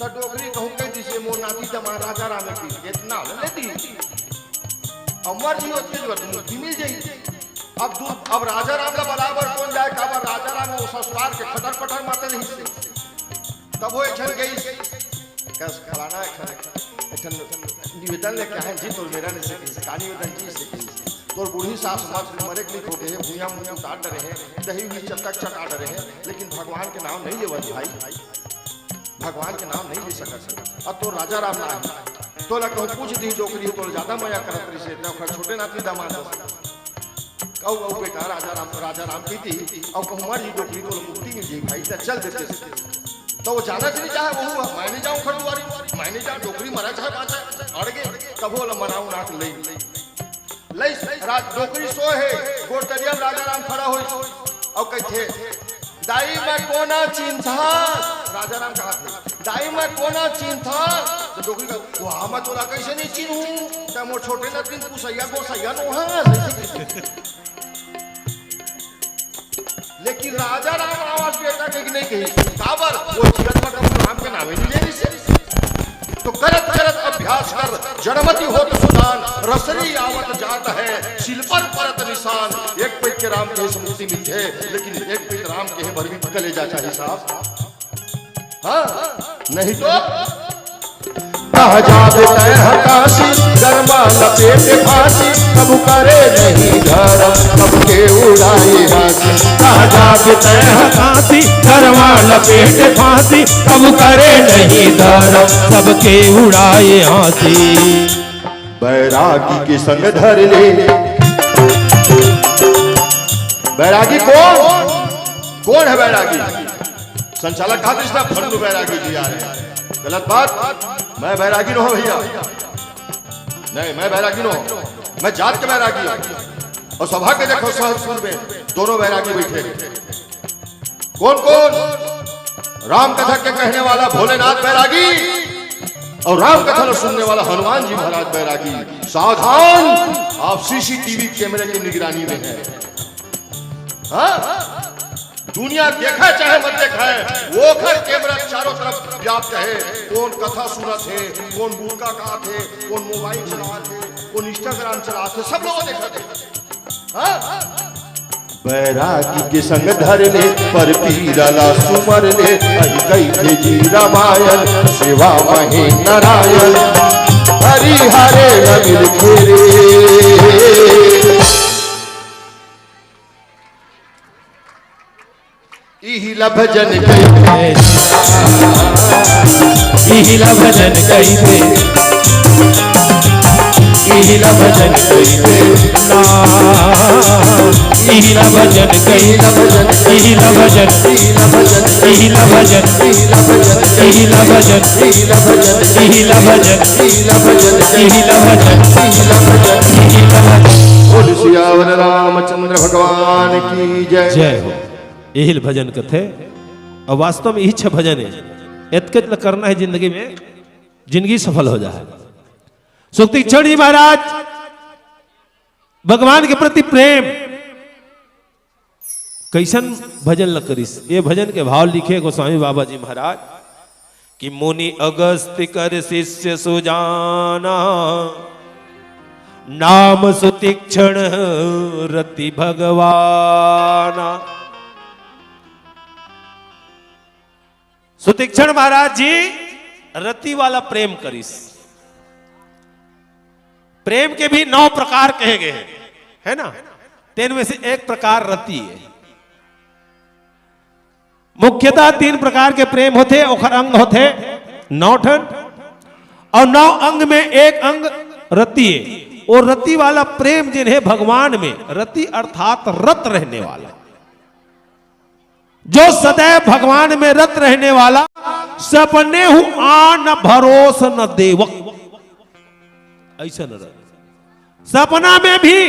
त डोकरी कहूँ कह दिस, "ये मोर नाती दमांद राजा राम हे कि?" इतना ले दी। अमर जी होते जो मुक्ति मिल जाई। अब दू, अब राजा राम ला बलाए बर कोन जाए, काबर राजा राम वो ससुरार के खटर पटर माते नहीं से। तब वो एक झन गई, कस फलाना एक झन, एक झन निवेदन लेके आए जी, तोर मेरा नहीं से कही, का निवेदन जी से कही, "तोर बूढ़ी सास मर, मरे के लिए हो गए, भुइयां मुंह उतार डरे हैं, दही हुई चटक चटा डरे हैं, लेकिन भगवान के नाम नहीं लेवत भाई, भगवान के नाम नहीं ले सकत है। अब तो राजा राम ना है, तो ला कहूँ पूछ दी डोकरी, तो ज्यादा मया करत रही से, इतना ओकर छोटे नाती दामाद बस।" कहू, "अउ बेटा राजा राम, राजा राम की थी, अउ कहूँ मर जी डोकरी, तो मुक्ति मिल जाई भाई, त चल देते से।" तो वो जाना चाहिए, चाहे वो हुआ, "मैं नहीं जाऊँ खरदुआरी, मैं नहीं जाऊँ, डोकरी मरा चाहे बाँचे, अड़ गए।" तब वो ला मना उना के ले, ले राज डोकरी सो है, गोटरिया में राजा राम खड़ा होई, अउ कहते, "दाई मैं कोना चिन्हथा?" राजा राम कहा थे, "दाई मैं कोना चिन्हथा?" तो डोकरी का, "वाह, मैं तोला कैसे नहीं चिन्हूं? तै मोर छोटे नतिन पुसैया गोसैया नोहा।" लेकिन राजा राम आवाज बेटा के नहीं कही, काबर? वो जीवन में कभी राम के नामे नहीं ले रही से। तो करत करत अभ्यास कर, जड़मति होत सुजान, रसरी आवत जात है, सिल पर परत निशान। एक पैर के राम के से मुक्ति मिलते है, लेकिन एक पैर राम के भर भी कलेजा चाहिए साहब। हाँ, नहीं तो कह जाबे तैं ह काशी, गरमा लपेट फांसी, कब करे नहीं धरम, सबके उड़ाए हांसी। कह जाबे तैं ह काशी, गरमा लपेट फांसी, कब करे नहीं धरम, सबके उड़ाए हांसी। बैरागी के संग धर ले। बैरागी कौन? कौन है बैरागी? संचालक कहा, "कृष्णा फंडू बैरागी जी आ रहे हैं।" गलत बात, मैं बैरागी नो हूं भैया, नहीं, मैं बैरागी नो हूं, मैं जात के बैरागी हूं। और सौभाग्य देखो, सहजपुर में दोनों बैरागी बैठे हैं। कौन कौन? राम कथा के कहने वाला भोलेनाथ बैरागी और राम कथा ला सुनने वाला हनुमान जी महाराज बैरागी। सावधान, आप सीसीटीवी कैमरे की निगरानी में हैं। हाँ? दुनिया देखा चाहे मत देखा, वो घर कैमरा चारों तरफ व्याप्त है। कौन कथा सुनत है, कौन बुड़का खात है, कौन मोबाइल चलात है, कौन इंस्टाग्राम चलात है, सब लोग देखत है। हाँ? बैरागी के संग धर ले, पर पीरा ला सुमर ले, अहि कहि थे जी रामायण, सेवा महे नारायण, हरि हरे न मिल खेरे। इहिला भजन कहिथे, इहिला भजन कहिथे, इहिला भजन कहिथे ना। इहिला भजन कहिथे, इहिला भजन, इहिला भजन, इहिला भजन, इहिला भजन, इहिला भजन, इहिला भजन, इहिला भजन, इहिला भजन। बोल सियावर रामचंद्र भगवान की जय। जय हो। इहिल भजन कथे। और वास्तव में इहिच भजन है, एतकेच ल करना है जिंदगी में, जिंदगी सफल हो जाए। सुख तीक्षण जी महाराज भगवान के प्रति प्रेम, कैसन भजन ल करिस, ये भजन के भाव लिखे गोस्वामी बाबा जी महाराज कि मुनि अगस्त्य कर शिष्य सुजाना, नाम सुतीक्षण रति भगवाना। सुतीक्षण महाराज जी रति वाला प्रेम करिस। प्रेम के भी नौ प्रकार कहे गए हैं, है ना? तेन में से एक प्रकार रति है। मुख्यतः तीन प्रकार के प्रेम होथे, ओखर अंग होथे नौ ठन, और नौ अंग में एक अंग रति है। वो रति वाला प्रेम जिन्हें भगवान में, रति अर्थात रत रहने वाला, जो सदैव भगवान में रत रहने वाला, सपने हूं आन भरोस न देवक, ऐसा न रहे। सपना में भी,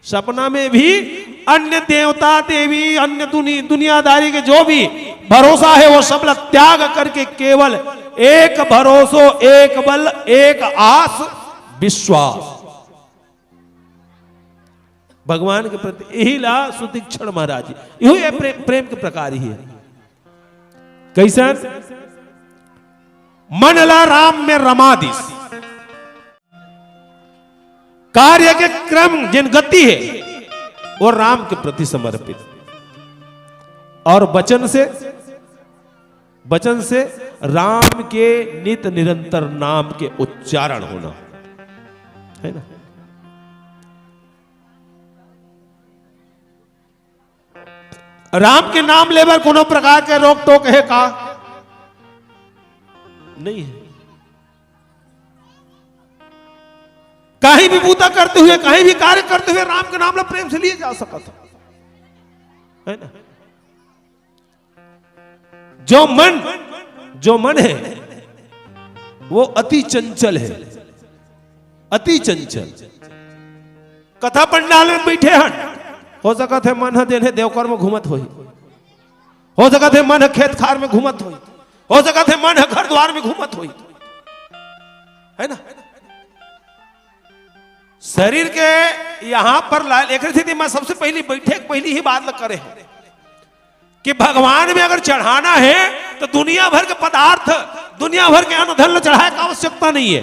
सपना में भी अन्य देवता देवी, अन्य दुनि-, दुनियादारी के जो भी भरोसा है, वो सब ला त्याग करके केवल एक भरोसो, एक बल, एक आस, विश्वास। भगवान के प्रति यही ला सुतीक्षण महाराज जी, यही है प्रेम, प्रेम के प्रकार ही है। कैसन? मन ला राम में रमा दिस। कार्य के क्रम जिन गति है, वो राम के प्रति समर्पित। और वचन से, वचन से राम के नित निरंतर नाम के उच्चारण होना, है ना? राम के नाम ले बर कोनो प्रकार के रोक टोक है का? नहीं है। कहीं भी बूता करते हुए, कहीं भी कार्य करते हुए राम के नाम ला प्रेम से लिए जा सकत है, है ना? जो मन, जो मन है, वो अति चंचल है, अति चंचल। कथा पंडाल में बैठे हन, हो सकत है मन ह देने देवकर में घूमत होही, हो सकत है मन ह खेत खार में घूमत होही, हो सकत है मन ह घर द्वार में घूमत होही, है ना? शरीर के यहाँ पर ला-, एक स्थिति में सबसे पहली बैठे, पहली ही बात लग करे है कि भगवान में अगर चढ़ाना है, तो दुनिया भर के पदार्थ, दुनिया भर के अन्न धन ला चढ़ाए का आवश्यकता नहीं है।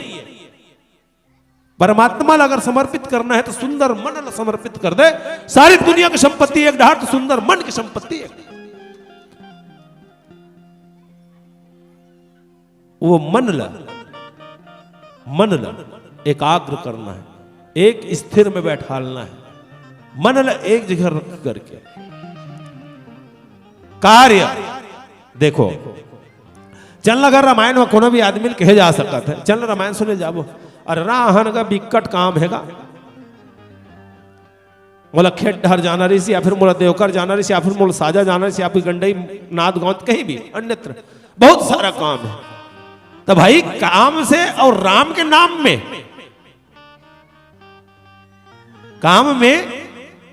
परमात्मा ला अगर समर्पित करना है, तो सुंदर मन ला समर्पित कर दे। सारी दुनिया की संपत्ति एक डार, तो सुंदर मन की संपत्ति एक डार। वो मन ला, मन ला एकाग्र करना है, एक स्थिर में बैठालना है, मन ला एक जगह रख करके। कार्य देखो, चल अगर रामायण में कोनो भी आदमी ल कहे जा सकत है, चल रामायण सुने जाबो, अरे राहन का बिकट काम है गा, मोला खेत डहर जाना रहिस, या फिर मोला देवकर जाना रहिस, या फिर मोला साजा जाना रहिस, या फिर गंडई, नांदगांव, कहीं भी अन्यत्र बहुत सारा काम है। तो भाई, काम से और राम के नाम में, काम में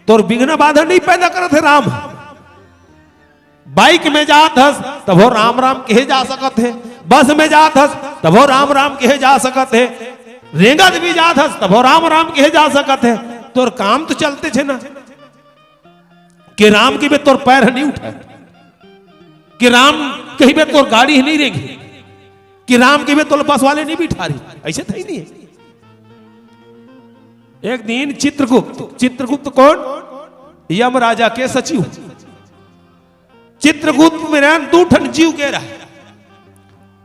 तोर विघ्न बाधा नहीं पैदा करत है राम। बाइक में जात हस, तभो राम राम कहे जा सकत है। बस में जात हस, तभो राम राम कहे जा सकत है। रेंगत भी जात हस, तभो राम राम कहे जा सकत है। तोर काम तो चलते छे ना, कि राम कहिबे तोर पैर ह नहीं उठे, कि राम कहिबे तोर गाड़ी ह नहीं रेंगे, कि राम कहिबे तोर बस वाले नहीं बिठा रही, ऐसे तो ही नहीं है। एक दिन चित्रगुप्त, चित्रगुप्त कौन? यम राजा के सचिव। चित्रगुप्त में रहन दू ठन जीव गे रहा,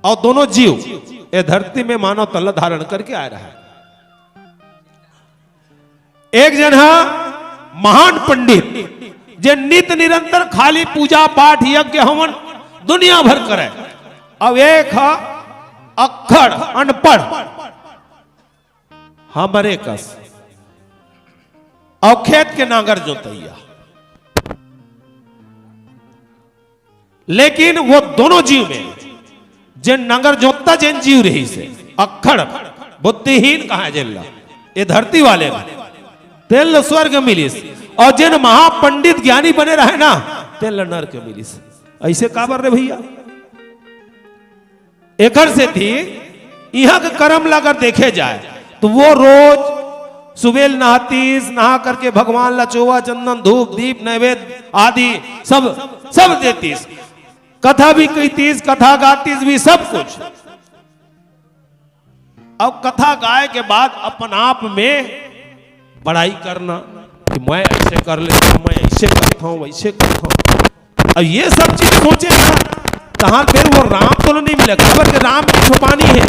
और दोनों जीव ए धरती में मानव तन ला धारण करके आए रहा। एक जन हा महान पंडित, जे नित निरंतर खाली पूजा पाठ यज्ञ हवन दुनिया भर करे, अब एक हा अक्खड़ अनपढ़, हमरे कस, और खेत के नांगर जोतैया। लेकिन वो दोनों जीव में जेन नांगर जोतता जेन जीव रहिस हे, अक्खड़ बुद्धिहीन कहा जेन ला, ये धरती वाले ला, तेन ला स्वर्ग मिलिस, और जेन महापंडित ज्ञानी बने रहे ना, तेन ला नरक मिलिस। ऐसे काबर रे भैया? एकर सेती इहाँ के करम ला अगर देखे जाए, तो वो रोज सुबेल नहातीस, नहा करके भगवान ला चोवा, चंदन, धूप, दीप, नैवेद्य आदि सब, सब देतीस। कथा भी कहितिस, कथा गातिस भी, सब कुछ। अब कथा गाय के बाद अपन आप में बड़ाई करना कि मैं ऐसे कर लेता हूं, मैं ऐसे करता हूं, वैसे करता हूं। अब ये सब चीज सोचे ना, तहां फिर वो राम तो नहीं मिले। खबर के राम की छुपानी है।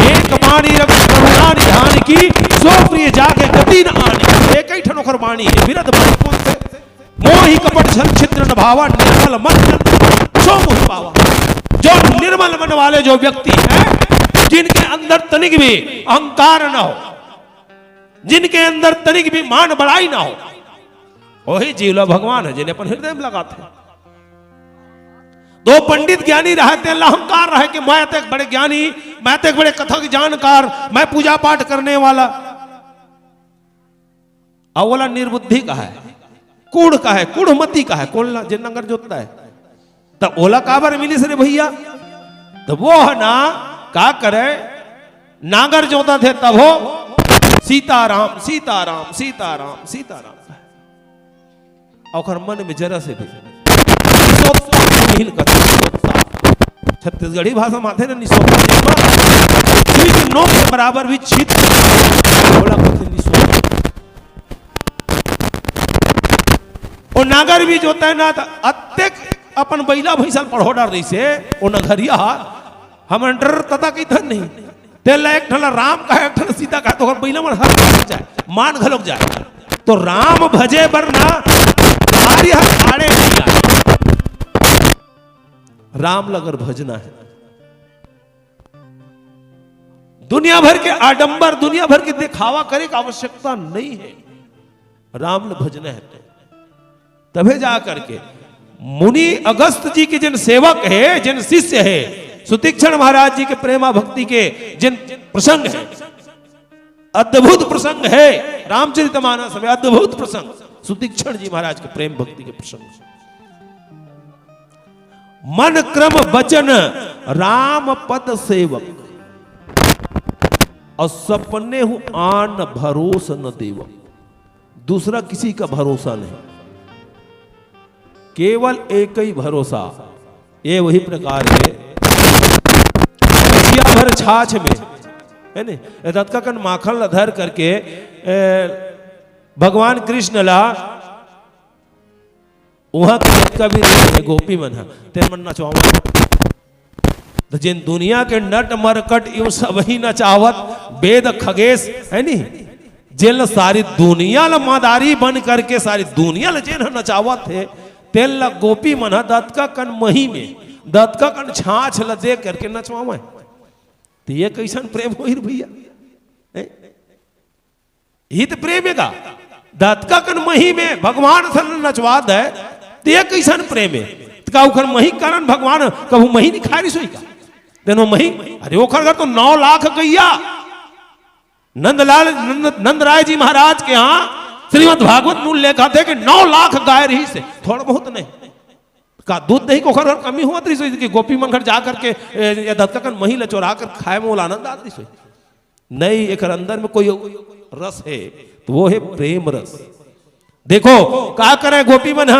एक बाणी रवि करुणा निधान की, सो प्रिय जाके गति न आनी। एक ही ठन ओकर बाणी है, बिरध बाणी कौन से? मोहि कपट छल छिद्र न भावा, निर्मल मन जन सो मोहि पावा। जो निर्मल मन वाले जो व्यक्ति हैं, जिनके अंदर तनिक भी अहंकार ना हो, जिनके अंदर तनिक भी मान बड़ाई ना हो, वही जीवला भगवान है, जिन्हें अपन हृदय में लगाते हैं। दो पंडित ज्ञानी रहे, तेन ला अहंकार रहे कि मैं तो एक बड़े ज्ञानी, मैं तो एक बड़े कथा के जानकार, मैं पूजा पाठ करने वाला। अउ ओला निर्बुद्धि कहा है, कूढ़ कहा है, कूढ़मती कहा है, कौन ला जे नांगर जोतता है, त ओला काबर मिलिस रे भैया? त वो है ना, का करे, नांगर जोतथे तभो सीताराम, सीताराम, सीताराम, सीताराम। ओकर मन में जरा से भी निसोत्साह नहीं कथे, निसोत्साह। छत्तीसगढ़ी भाषा में आथे ना, निसोत्साह। पृथ्वी के नोक के बराबर भी छिद्र, ओला कथे निसोत्साह। ओ नांगर भी जोतय ना, त अतेक अपन बइला भैंसा ल पढ़ो डार रहिसे, ओ नगरिया ह, हमन डर तता कहिथन नहीं। तेला एक ठन ला राम कहे, एक ठन ला सीता कहे, त ओकर बइला मन हर जाए, मान घलोक जाए। त राम भजे बर ना, नारी हर आड़े नहीं आए। राम ल अगर भजना है, दुनिया भर के आडंबर, दुनिया भर के दिखावा करे के आवश्यकता नहीं है। राम ल भजना है तो तभे जा करके मुनि अगस्त जी के जिन सेवक है, जिन शिष्य है, सुतीक्षण महाराज जी के प्रेमा भक्ति के जिन प्रसंग है, अद्भुत प्रसंग है रामचरितमानस में, अद्भुत प्रसंग सुतीक्षण जी महाराज के प्रेम भक्ति के प्रसंग। मन क्रम वचन राम पद सेवक, और सपने हूं आन भरोस न देवक। दूसरा किसी का भरोसा नहीं, केवल एक ही भरोसा। ये वही प्रकार है, कचिया भर छाछ में, है ने, ए दतका कन माखन ला धर करके, ए, भगवान कृष्ण ला उहां के जतका भी रहिस हे गोपी मन ह, तेन मन नचवावत। त जेन दुनिया के नट मरकट यूं सबही नचावत, वेद खगेश, है नी? जेन ल सारी दुनिया ल मदारी बन करके सारी दुनिया ल जेन ह नचावत हे, तेन ल गोपी मन ह दतका कन मही में, दतका कन छाछ ल दे करके नचवावय। त ये कइसन प्रेम होही रे भैया? हैं? इही त प्रेम हे गा। दतका कन मही में भगवान सन नचवा दे, त ये कइसन प्रेम हे? त का ओखर मही के कारण भगवान कभू मही नइ खाय रिहिस होही का? तेन मही, अरे ओखर घर तो नौ लाख गैया। नंदलाल, नंद, नंदराय जी महाराज के यहां श्रीमद् भागवत में उल्लेख आथे कि नौ लाख गाय रिहिस हे, थोड़ा बहुत नहीं। का दूध दही के ओखर घर कमी होवत रिहिस होही कि गोपी मन घर जा करके, ए, ये दतका कन मही ल चोरा कर खाय में ओला आनंद आत रिहिस होही? नहीं, एकर अंदर में कोई रस हे, त वो हे प्रेम रस। देखो, का करय गोपी मन ह,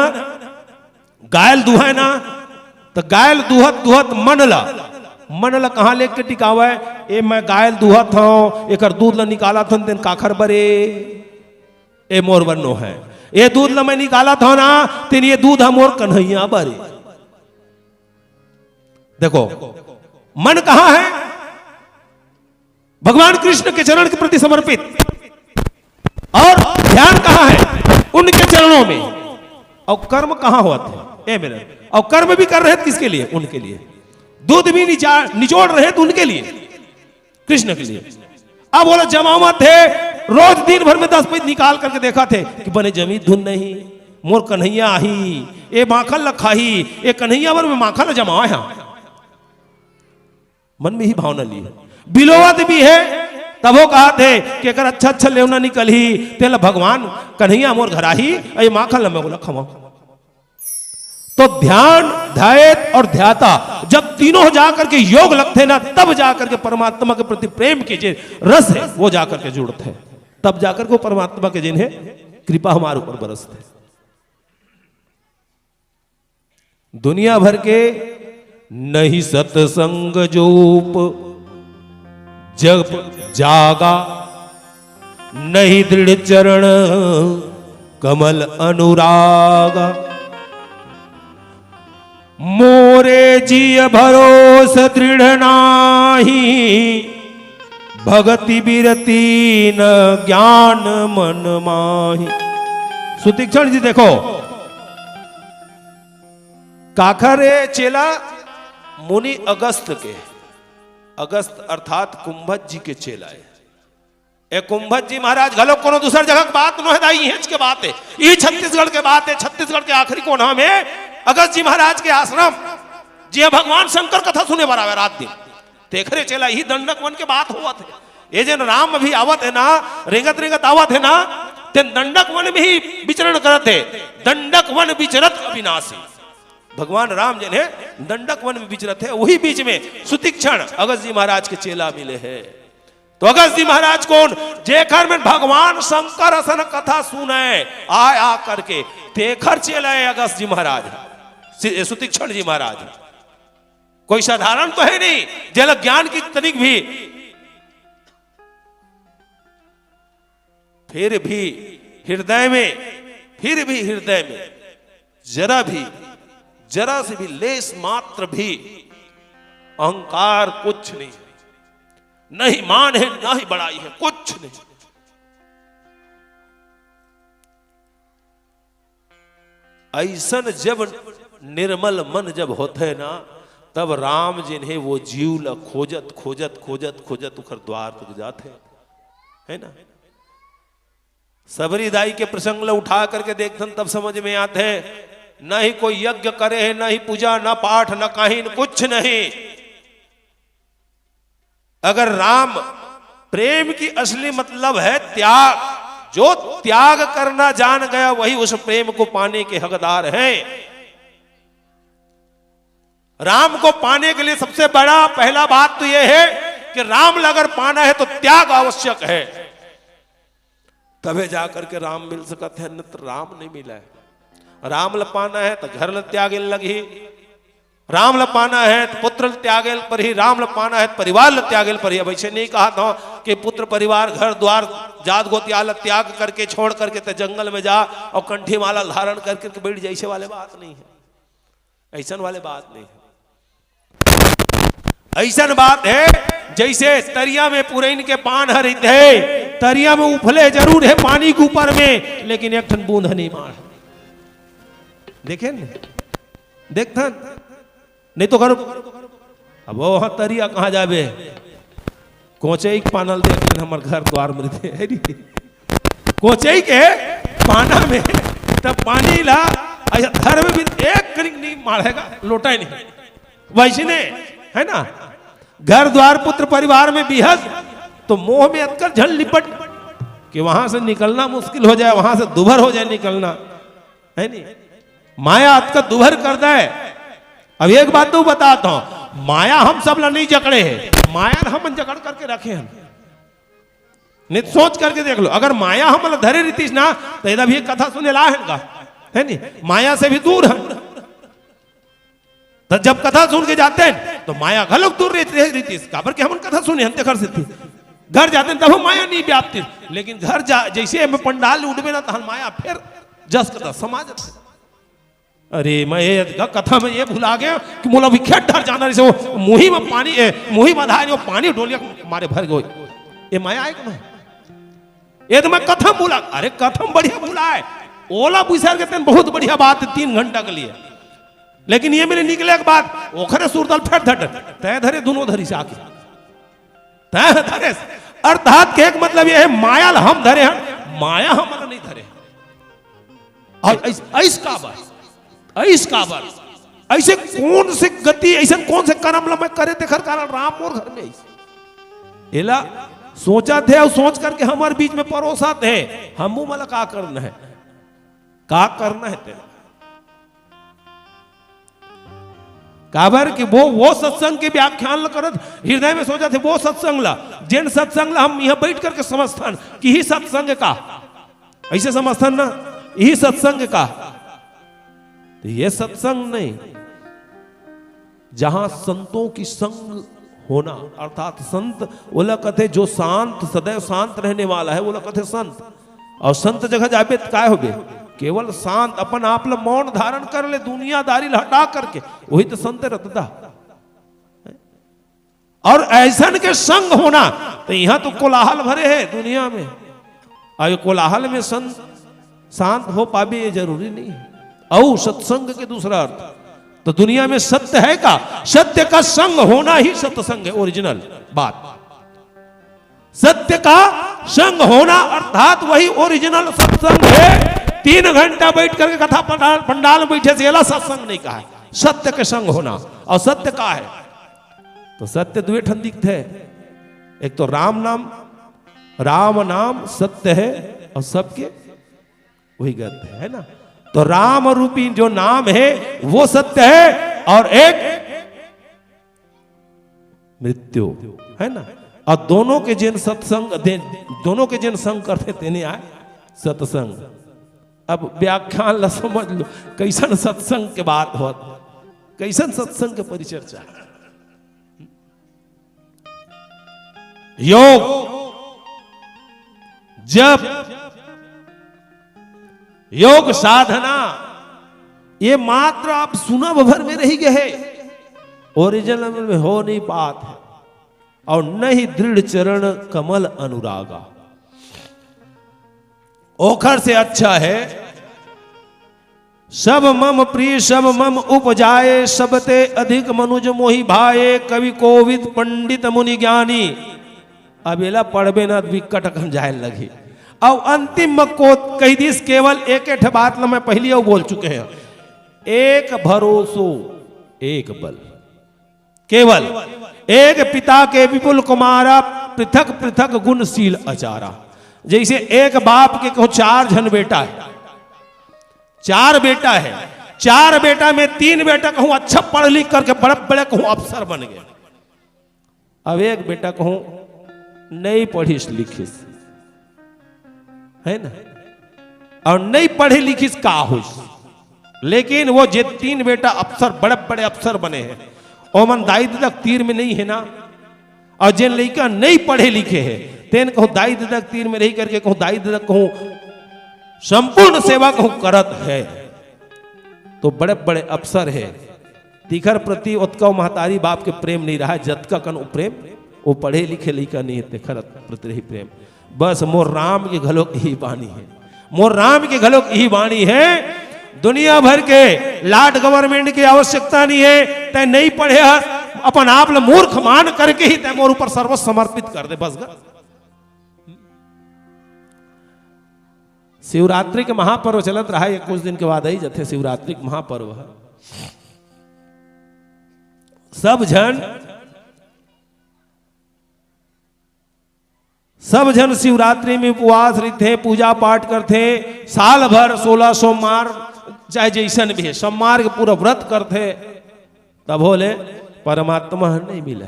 गाय ल दुहय ना, त गाय ल दुहत दुहत मन ल, मन ल कहां लेके टिकावय? ए, मैं गाय ल दुहत हंव, एकर दूध ल निकालत हंव, तेन काखर बर ए? ए मोर बर नोहय। ए दूध ल मैं निकालत हंव ना, तेन ये दूध ह मोर कन्हैया बर ए। देखो, मन कहां है? भगवान कृष्ण के चरण के प्रति समर्पित। और ध्यान कहां है? उनके चरणों में। और कर्म कहां होत हे? ए मेरे, और कर्म भी कर रहे त किसके लिए? उनके लिए। दूध भी निचा-, निचोड़ रहे त उनके लिए, कृष्ण के लिए। अब ओला जमावत हे, रोज दिन भर में दस पैंत निकाल करके देखत हे कि बने जमी धुन नहीं, मोर कन्हैया आही, ए माखन ल खाही, ए कन्हैया बर में माखन ल जमावय हंव। मन में ही भावना ली हे। बिलोवत भी हे, तभो कहत हे कि एकर अच्छा अच्छा लेवना निकलही, तेला भगवान कन्हैया मोर घर आही, ए माखन ल मैं ओला खवाहूं। तो ध्यान, ध्यायेत और ध्याता, जब तीनों जा करके योग लगथे ना, तब जा करके परमात्मा के प्रति प्रेम के जे रस हे, वो जा करके जुड़थे। तब जा करके वो परमात्मा के जेन हे कृपा हमारे ऊपर बरसथे। दुनिया भर के नहीं सतसंग जोप जप जागा, नहीं दृढ़ चरण कमल अनुरागा। मोरे जिय भरोस दृढ़ नाही, भगति बिरती न ज्ञान मन माही। सुतीक्षण जी देखो, काखर ए चेला मुनि अगस्त के, अगस्त अर्थात कुंभज जी के चेला ए। ए कुंभज जी महाराज घलो कोनो दूसर जगह के बात नोहे दाई, इहेच के बात हे। ई छत्तीसगढ़ के बात हे, छत्तीसगढ़ के आखिरी कोना में अगस्त जी महाराज के आश्रम, जिहां भगवान शंकर कथा सुने बर आवे रात दिन। तेखरे चेला इही दंडक वन के बात होवत हे। ए जेन राम अभी आवत हे ना, रेंगत रेंगत आवत हे ना, तेन दंडक वन में ही विचरण करत हे। दंडक वन विचरत अविनाशी। भगवान राम जेन हे दंडक वन में विचरत हे, उही बीच में सुतीक्षण अगस्त जी महाराज के चेला मिले हे। तो अगस्त जी महाराज कोन? जेखर में भगवान शंकर असन कथा सुने आय आ करके, तेखर चेला ए अगस्त जी महाराज, सु-, सुतीक्षण जी महाराज। कोई साधारण तो हे नहीं, जेला ज्ञान की तनिक भी, फिर भी हृदय में, फिर भी हृदय में जरा भी, जरा से भी लेस मात्र भी अहंकार कुछ नहीं, नहीं मान हे, नहीं बड़ाई हे, कुछ नहीं। अइसन जब निर्मल मन जब होथे ना, तब राम जेन हे वो जीव ल खोजत, खोजत, खोजत, खोजत उखर द्वार तक जाथे, हे ना? सबरी दाई के प्रसंग ल उठा करके देखथन, तब समझ में आथे, न ही कोई यज्ञ करे हे, न ही पूजा, न पाठ, न काहीन, कुछ नहीं। अगर राम प्रेम की असली मतलब है त्याग, जो त्याग करना जान गया वही उस प्रेम को पाने के हकदार हैं। राम को पाने के लिए सबसे बड़ा पहला बात तो यह है कि राम ल अगर पाना है तो त्याग आवश्यक है, तभे जा करके राम मिल सकत हे, न तो राम नहीं मिला है। राम ल पाना है तो घर ल त्यागे लगही, राम ल पाना है तो पुत्र ल त्यागे ल परही, राम ल पाना है तो परिवार ल त्यागे ल परही। अब ऐसे नहीं कहा था कि पुत्र परिवार घर द्वार जात गोतिया ल त्याग करके छोड़ करके ते जंगल में जा और कंठी माला धारण करके बैठ जा, ऐसे वाले बात नहीं है, ऐसन वाले बात नहीं है। ऐसन बात है जैसे तरिया में पुरैन के पान ह रहिथे, तरिया में उफले जरूर है पानी के ऊपर में, लेकिन एक ठन बूंद ह नहीं माढ़े। देखे न, देखथन, नहीं तो करो। अब वो ह तरिया कहाँ जाबे? कोचई के पाना ल देख लेन, हमर घर द्वार में रहिथे, हे नी? कोचई के पाना में तब पानी ला ऐसा धर में भी एक कनिक नहीं माढ़ेगा, लोटा ही नहीं। वैसे नहीं, है ना? घर द्वार पुत्र परिवार में बिहस तो मोह में अतकर झन लिपट कि वहां से निकलना मुश्किल हो जाए, वहां से दुभर हो जाए निकलना, है नी? माया अतका दुभर कर दे। अब एक बात तो बताता हूं, माया हम सब ला नहीं जकड़े हे, माया ला हमन जकड़ करके रखे हन। नहीं तो सोच करके देख लो, अगर माया हमन ला धरे रहितिस ना, तो एदा भी एक कथा सुने ला हन का, है नी? माया से भी दूर हन। तो जब कथा सुन के जाते हैं, तो माया घलोक दूर रहित-, रहितिस, काबर के हमन कथा सुने हन, तेखर सेती। घर जाते हैं, तब माया नहीं व्यापतिस, लेकिन घर जा, जैसे हम पंडाल उठबे ना, तहन माया फिर जस कथा समा जाथे। अरे, मैं ये ग-, कथा में ये भुला गया कि मोला भी खेत डहर जाना रहिसे, वो मुही में पानी, ए, मुही में धाय, वो पानी डोलिया के मारे भर गए। ये माया आए कि नहीं? ये तो मैं कथा भुला, अरे, कथा बढ़िया भुला है, ओला बुझार के तेन बहुत बढ़िया बात है, तीन घंटा के लिए। लेकिन ये मेरे निकले के बाद ओखरे सुरतल फेर धर, तय धरे दोनों धरी से आके। तय धरे। अर्थात के एक मतलब ये है, माया ल हम धरे हैं, माया हमला नहीं धरे। और ऐस-, ऐस काबर? ऐस काबर? ऐसे कौन से गति, ऐसे कौन से कर्म ला मैं करे, तेखर कारण राम मोर घर में आइस? एला सोचत हे और सोच करके हमर बीच में परोसत हे, हमू मन ला का करना है, का करना है तेला? काबर कि वो, वो सत्संग के व्याख्यान ल करत, हृदय में सोचत हे, वो सत्संग ला, जेन सत्संग ला हम इहां बैठ करके समझथन कि ही सत्संग का, ऐसे समझथन ना, यही सत्संग का, तो ये सत्संग नहीं। जहां संतों की संग होना, अर्थात संत ओला कथे, जो शांत, सदैव शांत रहने वाला है, ओला कथे संत। और संत जगह जाबे त काय होबे? केवल शांत, अपन आप ल मौन धारण कर ले, दुनियादारी ल हटा करके, वही तो संत रतदा। और ऐसन के संग होना, तो यहां तो कोलाहल भरे है दुनिया में। और ये कोलाहल में संत शांत हो पाबे, ये जरूरी नहीं है। और सत्संग के दूसरा अर्थ, तो दुनिया में सत्य है का? सत्य का संग होना ही सत्संग है, ओरिजिनल बात। सत्य का संग होना अर्थात वही ओरिजिनल सत्संग है। तीन घंटा बैठ करके कथा पंडाल, पंडाल में बैठे से एला सत्संग नहीं कहा है। सत्य के संग होना। और सत्य का है? तो सत्य दुए ठन दिखथे। एक तो राम नाम, राम नाम सत्य है और सबके वही ग्रंथ है, है ना? तो राम रूपी जो नाम है वो सत्य है, और एक मृत्यु, है ना? और दोनों के जिन सत्संग दे, दोनों के जिन संग करथे तेने आय सत्संग। अब व्याख्यान ला समझ लो, कैसन सत्संग के बात होत, कैसन सत्संग के परिचर्चा। योग, जप, योग साधना, ये मात्र आप सुनब भर में रहि गे हे, ओरिजिनल में हो नहीं पात है। और नहीं दृढ़ चरण कमल अनुरागा, ओखर से अच्छा है सब मम प्रिय सब मम उपजाए, सबते अधिक मनुज मोहि भाए, कवि कोविद पंडित मुनि ज्ञानी। अब एला पढ़बे ना, विकट अकन जाए लगही। अउ अंतिम म को कहि दिस, केवल एक ठे बात ल मैं पहिली अउ बोल चुके हंव, एक भरोसो, एक बल। केवल एक पिता के विपुल कुमारा, पृथक पृथक गुणशील अचारा। जैसे एक बाप के कहूं चार झन बेटा है, चार बेटा है, चार बेटा में तीन बेटा कहूं अच्छा पढ़ लिख करके बड़े बड़े कहूं अफसर बन गए। अब एक बेटा कहूं नहीं पढ़िस लिखिस, है ना, और नहीं पढ़े लिखिस का होइस, लेकिन वो जे तीन बेटा अफसर, बड़े बड़े अफसर बने हैं, ओमन दाई ददा के तीर में नहीं है ना। और जेन लइका नहीं पढ़े लिखे है, तेन कहूं दाई ददा के तीर में रहि करके कहूं दाई ददा कहूं संपूर्ण सेवा कहूं करत है, तो बड़े बड़े अफसर है, तिखर प्रति ओतका महतारी बाप के प्रेम नहीं रहा, जतका कन वो प्रेम वो पढ़े लिखे लइका नहीं है, तेखर प्रति रही प्रेम। बस मोर राम के घलोक यही बानी है, मोर राम के घलोक यही बानी है। दुनिया भर के लाट गवर्नमेंट की आवश्यकता नहीं है, तै नहीं पढ़े हस, अपन आप ल मूर्ख मान करके ही तै मोर ऊपर सर्वस्व समर्पित कर दे, बस ग। शिवरात्रि के महापर्व चलत रहा है, ये कुछ दिन के बाद आई जथे शिवरात्रि के महापर्व है। सब झन, सब झन शिवरात्रि में उपवास रहिथे, पूजा पाठ करथे, साल भर सोलह सोमवार, चाहे जैसन भी है, सोमवार के पूरा व्रत करथे, तभो ले परमात्मा नहीं मिले।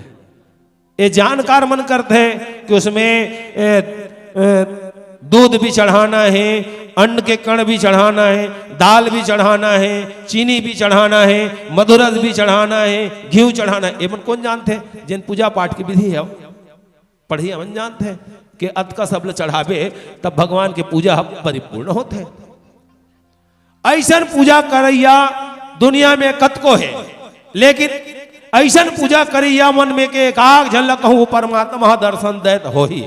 ये जानकार मन करथे कि उसमें, ए, ए, दूध भी चढ़ाना है, अन्न के कण भी चढ़ाना है, दाल भी चढ़ाना है, चीनी भी चढ़ाना है, मधुरस भी चढ़ाना है, घी चढ़ाना है। ये मन कौन जानथे? जिन पूजा पाठ की विधि है, पढ़िया मन जानथे कि अतका सब ल चढ़ाबे, तब भगवान के पूजा ह परिपूर्ण होथे। ऐसन पूजा करैया दुनिया में कतको हे, लेकिन ऐसन पूजा करैया मन में के एकाक झन ल कहूं, वो परमात्मा ह दर्शन दे त होही।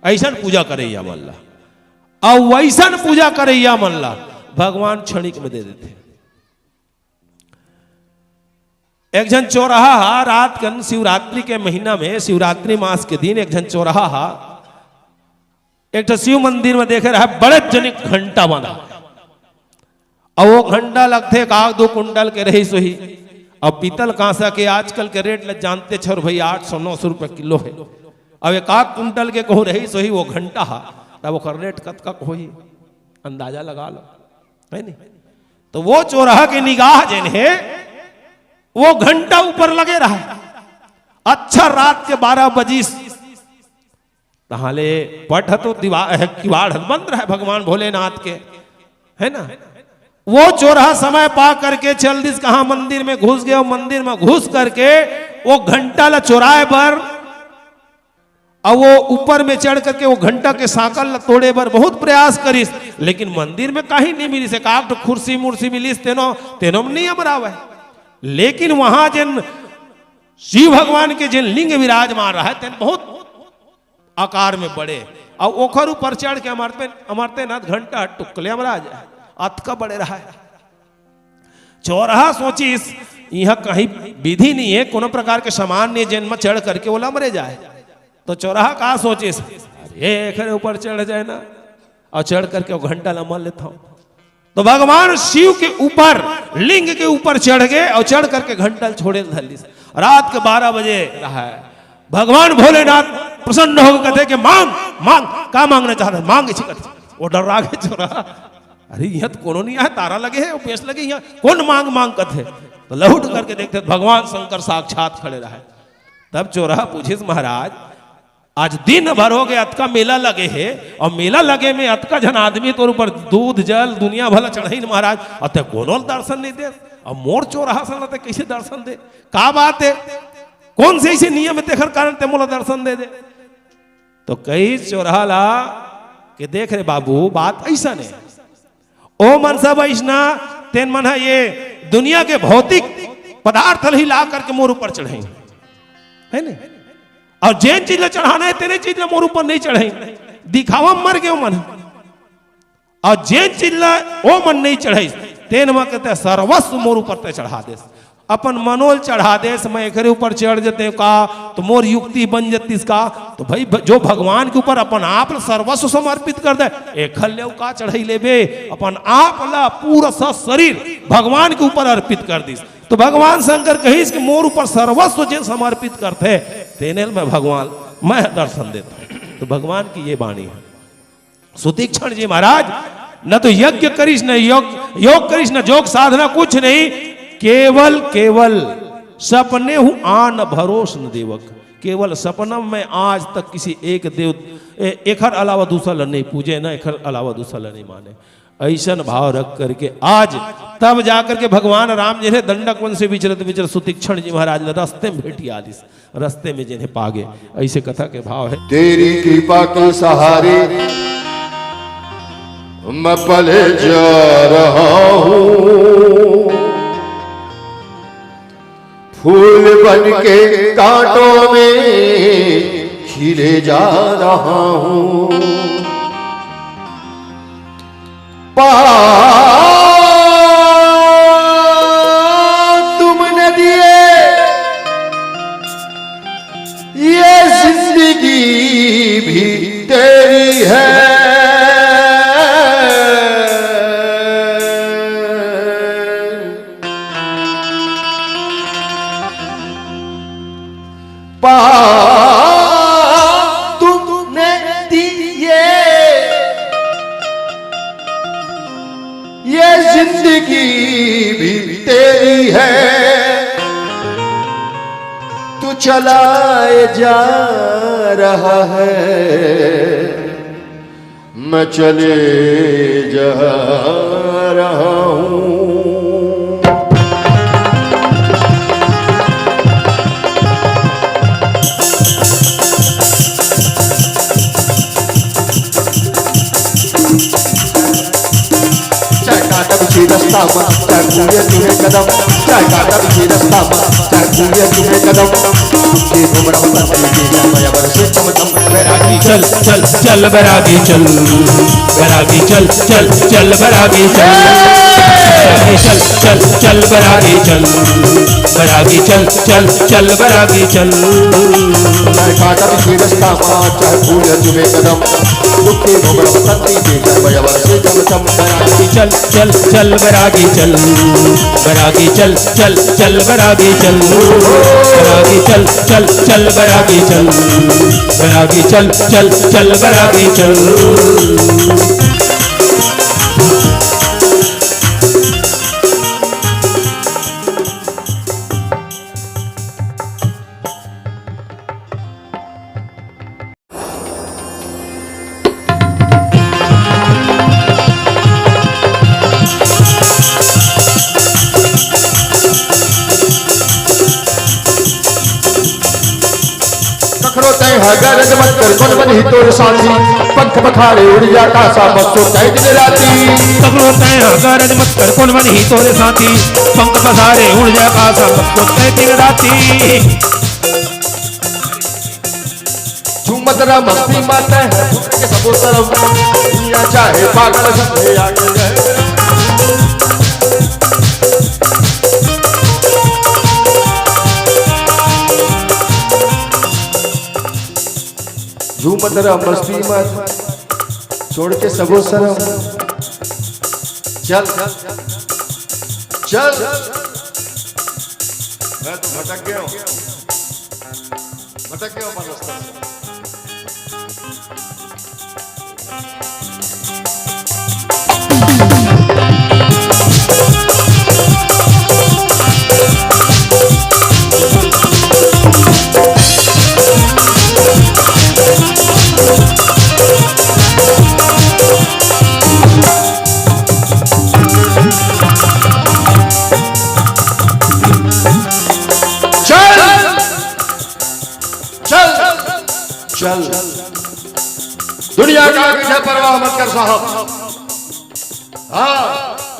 ऐसन पूजा करैया मन ला, अउ वैसन पूजा करैया मन ला भगवान क्षणिक में दे देथे। एक झन चोरहा हा, रात कन शिवरात्रि के महीना में, शिवरात्रि मास के दिन एक झन चोरहा हा, एक ठो शिव मंदिर में देखे रहा, बड़े जनिक घंटा बंधा। अब वो घंटा लगथे एकाक दो कुंटल के रहिस होही। अब पीतल कांसा के आजकल के रेट ल जानते छर भाई, आठ सौ नौ सौ रुपए किलो है। अब एकाक कुंटल के कहूं रहिस होही वो घंटा हा, तब ओकर रेट कतका होही, अंदाजा लगा लो, है नहीं? तो वो चोरहा के निगाह जेन हे, वो घंटा ऊपर लगे रहा। अच्छा, रात के बारह बजिस, तहाले पट ह तो दीवा-, अह, किवाड़ ह बंद रहे भगवान भोलेनाथ के, है ना? वो चोरहा समय पा करके चल दिस, कहाँ मंदिर में घुस गए, और मंदिर में घुस करके वो घंटा ला चोराए बर, और वो ऊपर में चढ़ करके वो घंटा के सांकल ला तोड़े बर बहुत प्रयास करिस, लेकिन मंदिर में कहीं नहीं मिलिस। एक आध ठो खुर्सी मुर्सी मिलिस, तेनो, तेनो में नहीं अमरावय। लेकिन वहां जेन शिव भगवान के जेन लिंग विराजमान रहय, तेन बहुत आकार में बड़े, अउ ओखर ऊपर चढ़ के अमरते, अमरते नाथ घंटा टुकले महाराज अतका बड़े रहय। चोरहा सोचिस, इहाँ कहीं विधि नहीं है, कोनो प्रकार के सामान नहीं है, जेन म चढ़ करके ओला अमरे जाए। तो चोरहा का सोचिस, अरे, एखरे ऊपर चढ़ जाए ना, अउ चढ़ करके वो घंटा ला अमर लेथंव। तो भगवान शिव के ऊपर, लिंग के ऊपर चढ़ गए अउ चढ़ करके घंटा ल छोड़े ल धर लिस। रात के बारह बजे रहय। भगवान भोलेनाथ प्रसन्न होके कथे कि मांग, मांग, का मांगना चाहत हस? मांग, इसे कथे। वो डर्रा गे चोरहा, अरे, इहाँ तो कोनो नहीं आय, तारा लगे हे, वो बेस लगे, इहाँ कोन मांग, मांग कथे? तो लहुट करके देखथे, भगवान शंकर साक्षात खड़े रहय। तब चोरहा पूछिस, महाराज, आज दिन भर हो गए, अतका मेला लगे हे, अउ मेला लगे में अतका झन आदमी तोर ऊपर दूध, जल, दुनिया भर ल चढ़ाइन महाराज, अउ तें कोनो ल दर्शन नहीं देस, अउ मोर चोरहा सन ल तें कइसे दर्शन दे? का बात हे? कोन से अइसे नियम हे तेखर कारण तें मोला दर्शन दे दे? तो कहिस चोरहा ला कि देख रे बाबू, बात अइसन हे, ओ मन सब अइसना, तेन मन ह ये दुनिया के भौतिक पदार्थ ल ही ला करके मोर ऊपर चढ़ाइन, हे ने? अउ जेन चीज ला चढ़ाना हे, तेने चीज ला मोर ऊपर नहीं चढ़ाइन, दिखावा म मर गे ओ मन ह। अउ जेन चीज ला ओ मन नहीं चढ़ाइस, तेन म कथे सर्वस्व मोर ऊपर तें चढ़ा देस। अपन मनो ल चढ़ा देस, मैं एकरे ऊपर चढ़ जतेंव का, तो मोर युक्ति बन जतिस का। तो भाई, भ-, जो भगवान के ऊपर अपन आप ल सर्वस्व समर्पित कर दे, एखर ले अउ का चढ़ाई लेबे? अपन आप ला पूरा स-, शरीर भगवान के ऊपर अर्पित कर दिस। तो भगवान शंकर कहिस कि मोर ऊपर सर्वस्व जेन समर्पित करथे, तेने ल मैं भगवान, मैं दर्शन देथंव। तो भगवान की ये बाणी हे। सुतीक्ष्ण जी महाराज, न तो यज्ञ करिस, न योग, योग करिस, न जोग साधना, कुछ नहीं, केवल, केवल सपने हूँ आन भरोस न देवक। केवल सपना में आज तक किसी एक देव, ए-, एखर अलावा दूसरा ल नहीं पूजे, न एखर अलावा दूसरा ल नहीं माने। अइसन भाव रख करके आज तब जा करके भगवान राम जी हे दंडक वन से विचरत विचरत सुतीक्ष्ण जी महाराज ल रस्ते में भेटिया दिस। रस्ते में जेन हे पागे, अइसे कथा के भाव हे। तेरी कृपा के सहारे मैं पले जा रहा हूँ, फूल बन के कांटों में खिले जा रहा हूँ। पा तुमने दिए, ये जिंदगी भी तेरी है। पा तुमने दिए, ये जिंदगी भी तेरी है, तू चलाए जा रहा है, मैं चले जा रहा हूँ। चाहे कांटा बिछे रास्ता मा, चाहे भूले तुम्हें कदम, चाहे कांटा बिछे रास्ता मा, चाहे भूले तुम्हें कदम, ये घुमड़ा बसंती के या माया बरसे चमचम। बैरागी चल, चल, चल, बैरागी चल, बैरागी चल, चल, चल, बैरागी चल, बैरागी चल, चल, चल, बैरागी चल, बैरागी चल, चल, चल, बैरागी चल। चाहे कांटा बिछे रास्ता मा, चाहे भूले तुम्हें कदम, दुख के घुमड़ बसंती के, चाहे माया बरसे चमचम। बैरागी चल, चल, चल, बैरागी चल, बैरागी चल, चल, चल, बैरागी चल, बैरागी चल, चल, चल, बैरागी चल, बैरागी चल, चल, चल, बैरागी चल। गरज मत कर, कोन बनही तोर साथी, पंख पखारे उड़ जा आकासा, मत सोच तैं दिन राती। पगलो तैं गरज मत कर, कोन बनही तोर साथी, पंख पखारे उड़ जा आकासा, मत सोच तैं दिन राती। झूमत रह मस्ती मा तैं ह, झूम के सबो सरम। दुनिया चाहे पागल, झूमे आगे रहे। झूमत रह मस्ती मा, छोड़ के सबो सरम। चल, चल। मैं तो भटक गया हूँ। भटक गया हूँ, पर रास्ता से। चल, चल, चल। दुनिया का पीछे परवाह मत कर साहब। हाँ,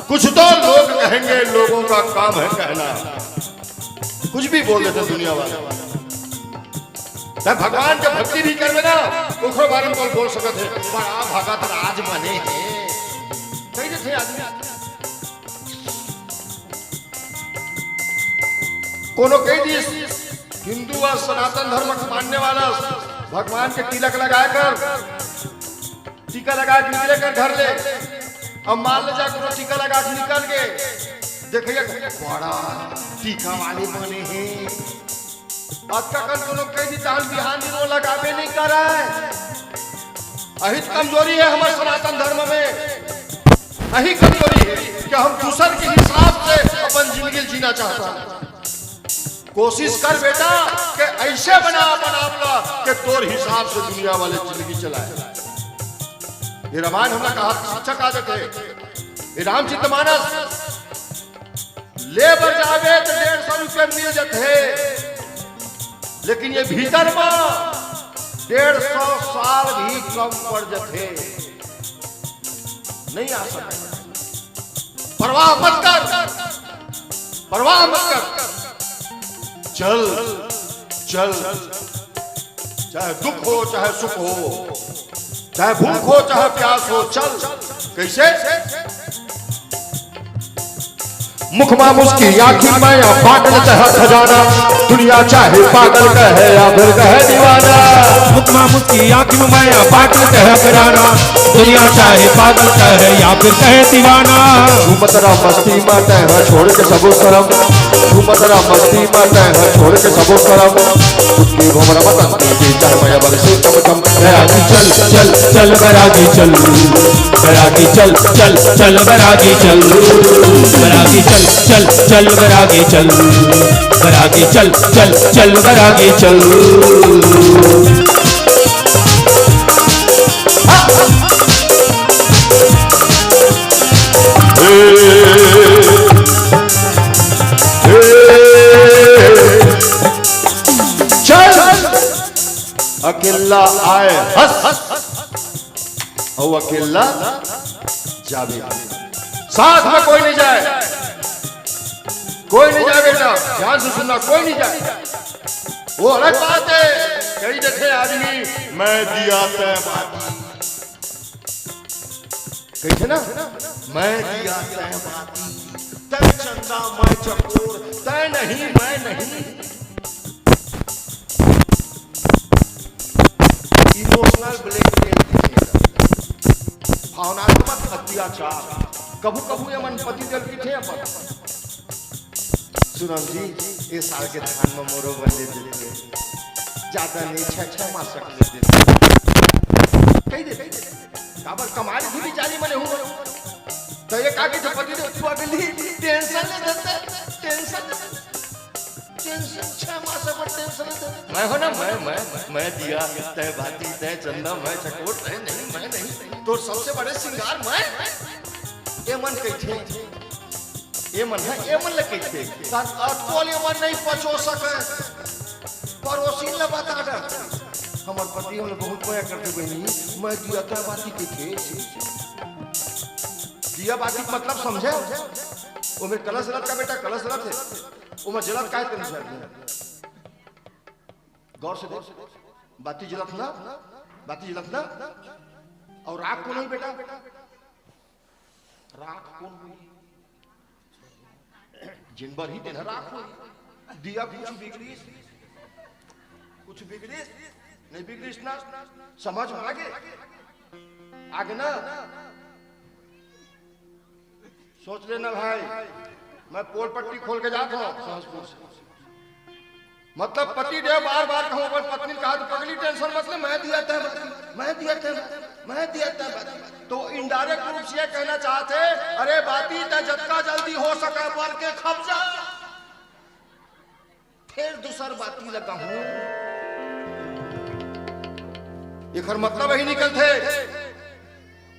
कुछ तो लोग कहेंगे, लोगों का काम है कहना। कुछ भी बोल देते दुनिया वाले। तैं भगवान के भक्ति भी करबे ना, ओकरो बारे में कोई बोल सकत हे, बड़ा भगत राज बने हे, कहि देथे आदमी। कोनो कहि दिस, हिंदू अउ सनातन धर्म के मानने वाला भगवान के तिलक लगाए कर, टीका लगा के निकले कर घर ले। अब मान ले जा कोनो टीका लगा के निकल गे, देखिए बड़ा टीका वाले बने हे। अतका कन कोनो कहि दिस, तहन बिहान दिन वो लगाबे नहीं करे। अही त कमजोरी हे हमर सनातन धर्म में, अही कमजोरी हे कि हम दूसर के हिसाब से अपन जिंदगी जीना चाहत हन। कोशिश कर बेटा कि अइसे बना अपन आप ला कि तोर हिसाब से दुनिया वाले जिंदगी चलाए। ये रामायण हमला कहा, शिक्षा का देथे। ये रामचरित मानस ले बर जाबे त डेढ़ सौ रुपया मिल जथे, लेकिन ये भीतर मा डेढ़ सौ साल भी कम पड़ जथे, नहीं आ सकय। परवाह मत कर, परवाह मत कर। चल, चल, चाहे दुख हो, चाहे सुख हो, चाहे भूख हो, चाहे प्यास हो, चल। कइसे? मुख मा मुस्की, आँखी मा मया, बाँट न चाहे खजाना। दुनिया चाहे पागल कहे या फिर कहे दीवाना। मुख मा मुस्की, आँखी मा मया, बाँट न चाहे खजाना। दुनिया चाहे पागल कहे या फिर कहे दीवाना। झूमत रह मस्ती मा तैं ह, छोड़ के सबो सरम। झूमत रह मस्ती मा तैं ह, छोड़ के सबो सरम। उनके भंवरा मा तन के बीच चाहे मया बरसे चमचम। बैरागी चल, चल, चल बैरागी चल। बैरागी चल, चल, चल बैरागी चल। बैरागी चल, चल, चल बैरागी चल। बैरागी चल, चल, चल बैरागी चल। चल, अकेला आए हँस, अउ अकेला जाबे। साथ में कोई नहीं जाए, कोई नहीं जाए बेटा, ध्यान से सुनना, कोई नहीं जाए। वो अलग बात हे, कहि देथे आदमी, मैं दिया तैं बाती। कहिथे ना, मैं दिया तैं बाती, तैं चंदा मैं चकोर, तैं नहीं मैं नहीं। इमोशनल ब्लैकमेल कहिथे, भावनात्मक अत्याचार। कभू कभू ये मन पति देव कहिथे अपन, सुनम जी, ये साल के धान में मोरो बदले देथे, ज्यादा नहीं, छह छह मासक ले देथे, कहि देथे। काबर कमाल भी बिचारी मने हूँ। तो ये का कहिथे पति देव, तू अगली टेंशन ले देथे, टेंशन ले देथे। टेंशन, छह मासक बर टेंशन ले देथे। मैं हो ना, मैं, मैं, मैं दिया, तैं बाती, तैं चंदा, मैं चकोर, तैं नहीं, मैं नहीं। तोर सबसे बड़े सिंगार मैं। ये मन कहिथे, ये मन ह, ये मन ल कहिथे। तोल ये मन नहीं पचो सकय, परोसिन ल बता डर। हमर पति हमला बहुत मया करथे बहिनी, मैं दिया तैं बाती कहिथे। दिया बाती के मतलब समझे? ओमे कलश रथ का बेटा, कलश रथ हे, ओमे जलत काय तेन समझे? गौर से देख, बाती जलत ना, बाती जलत ना। अउ राख कोन होही बेटा? राख कोन होही? जेन बरही तेन ह राख होही। दिया कुछ बिगड़िस, कुछ बिगड़िस, नहीं बिगड़िस ना? समझ में आगे, आगे ना? सोच लेना भाई, मैं पोल पट्टी खोल के जात हूँ सहसपुर से। मतलब पति देव बार बार कहूँ, अपन पत्नी कहा तो पगली tension मत ले, मैं दिया तैं बाती, मैं दिया तैं बाती, मैं दिया तैं बाती। तो indirect रूप से ये कहना चाहते, अरे बाती तैं जतका जल्दी हो सके बर के खप जा, फिर दूसर बाती लगा हूँ। एकर मतलब यही निकलथे,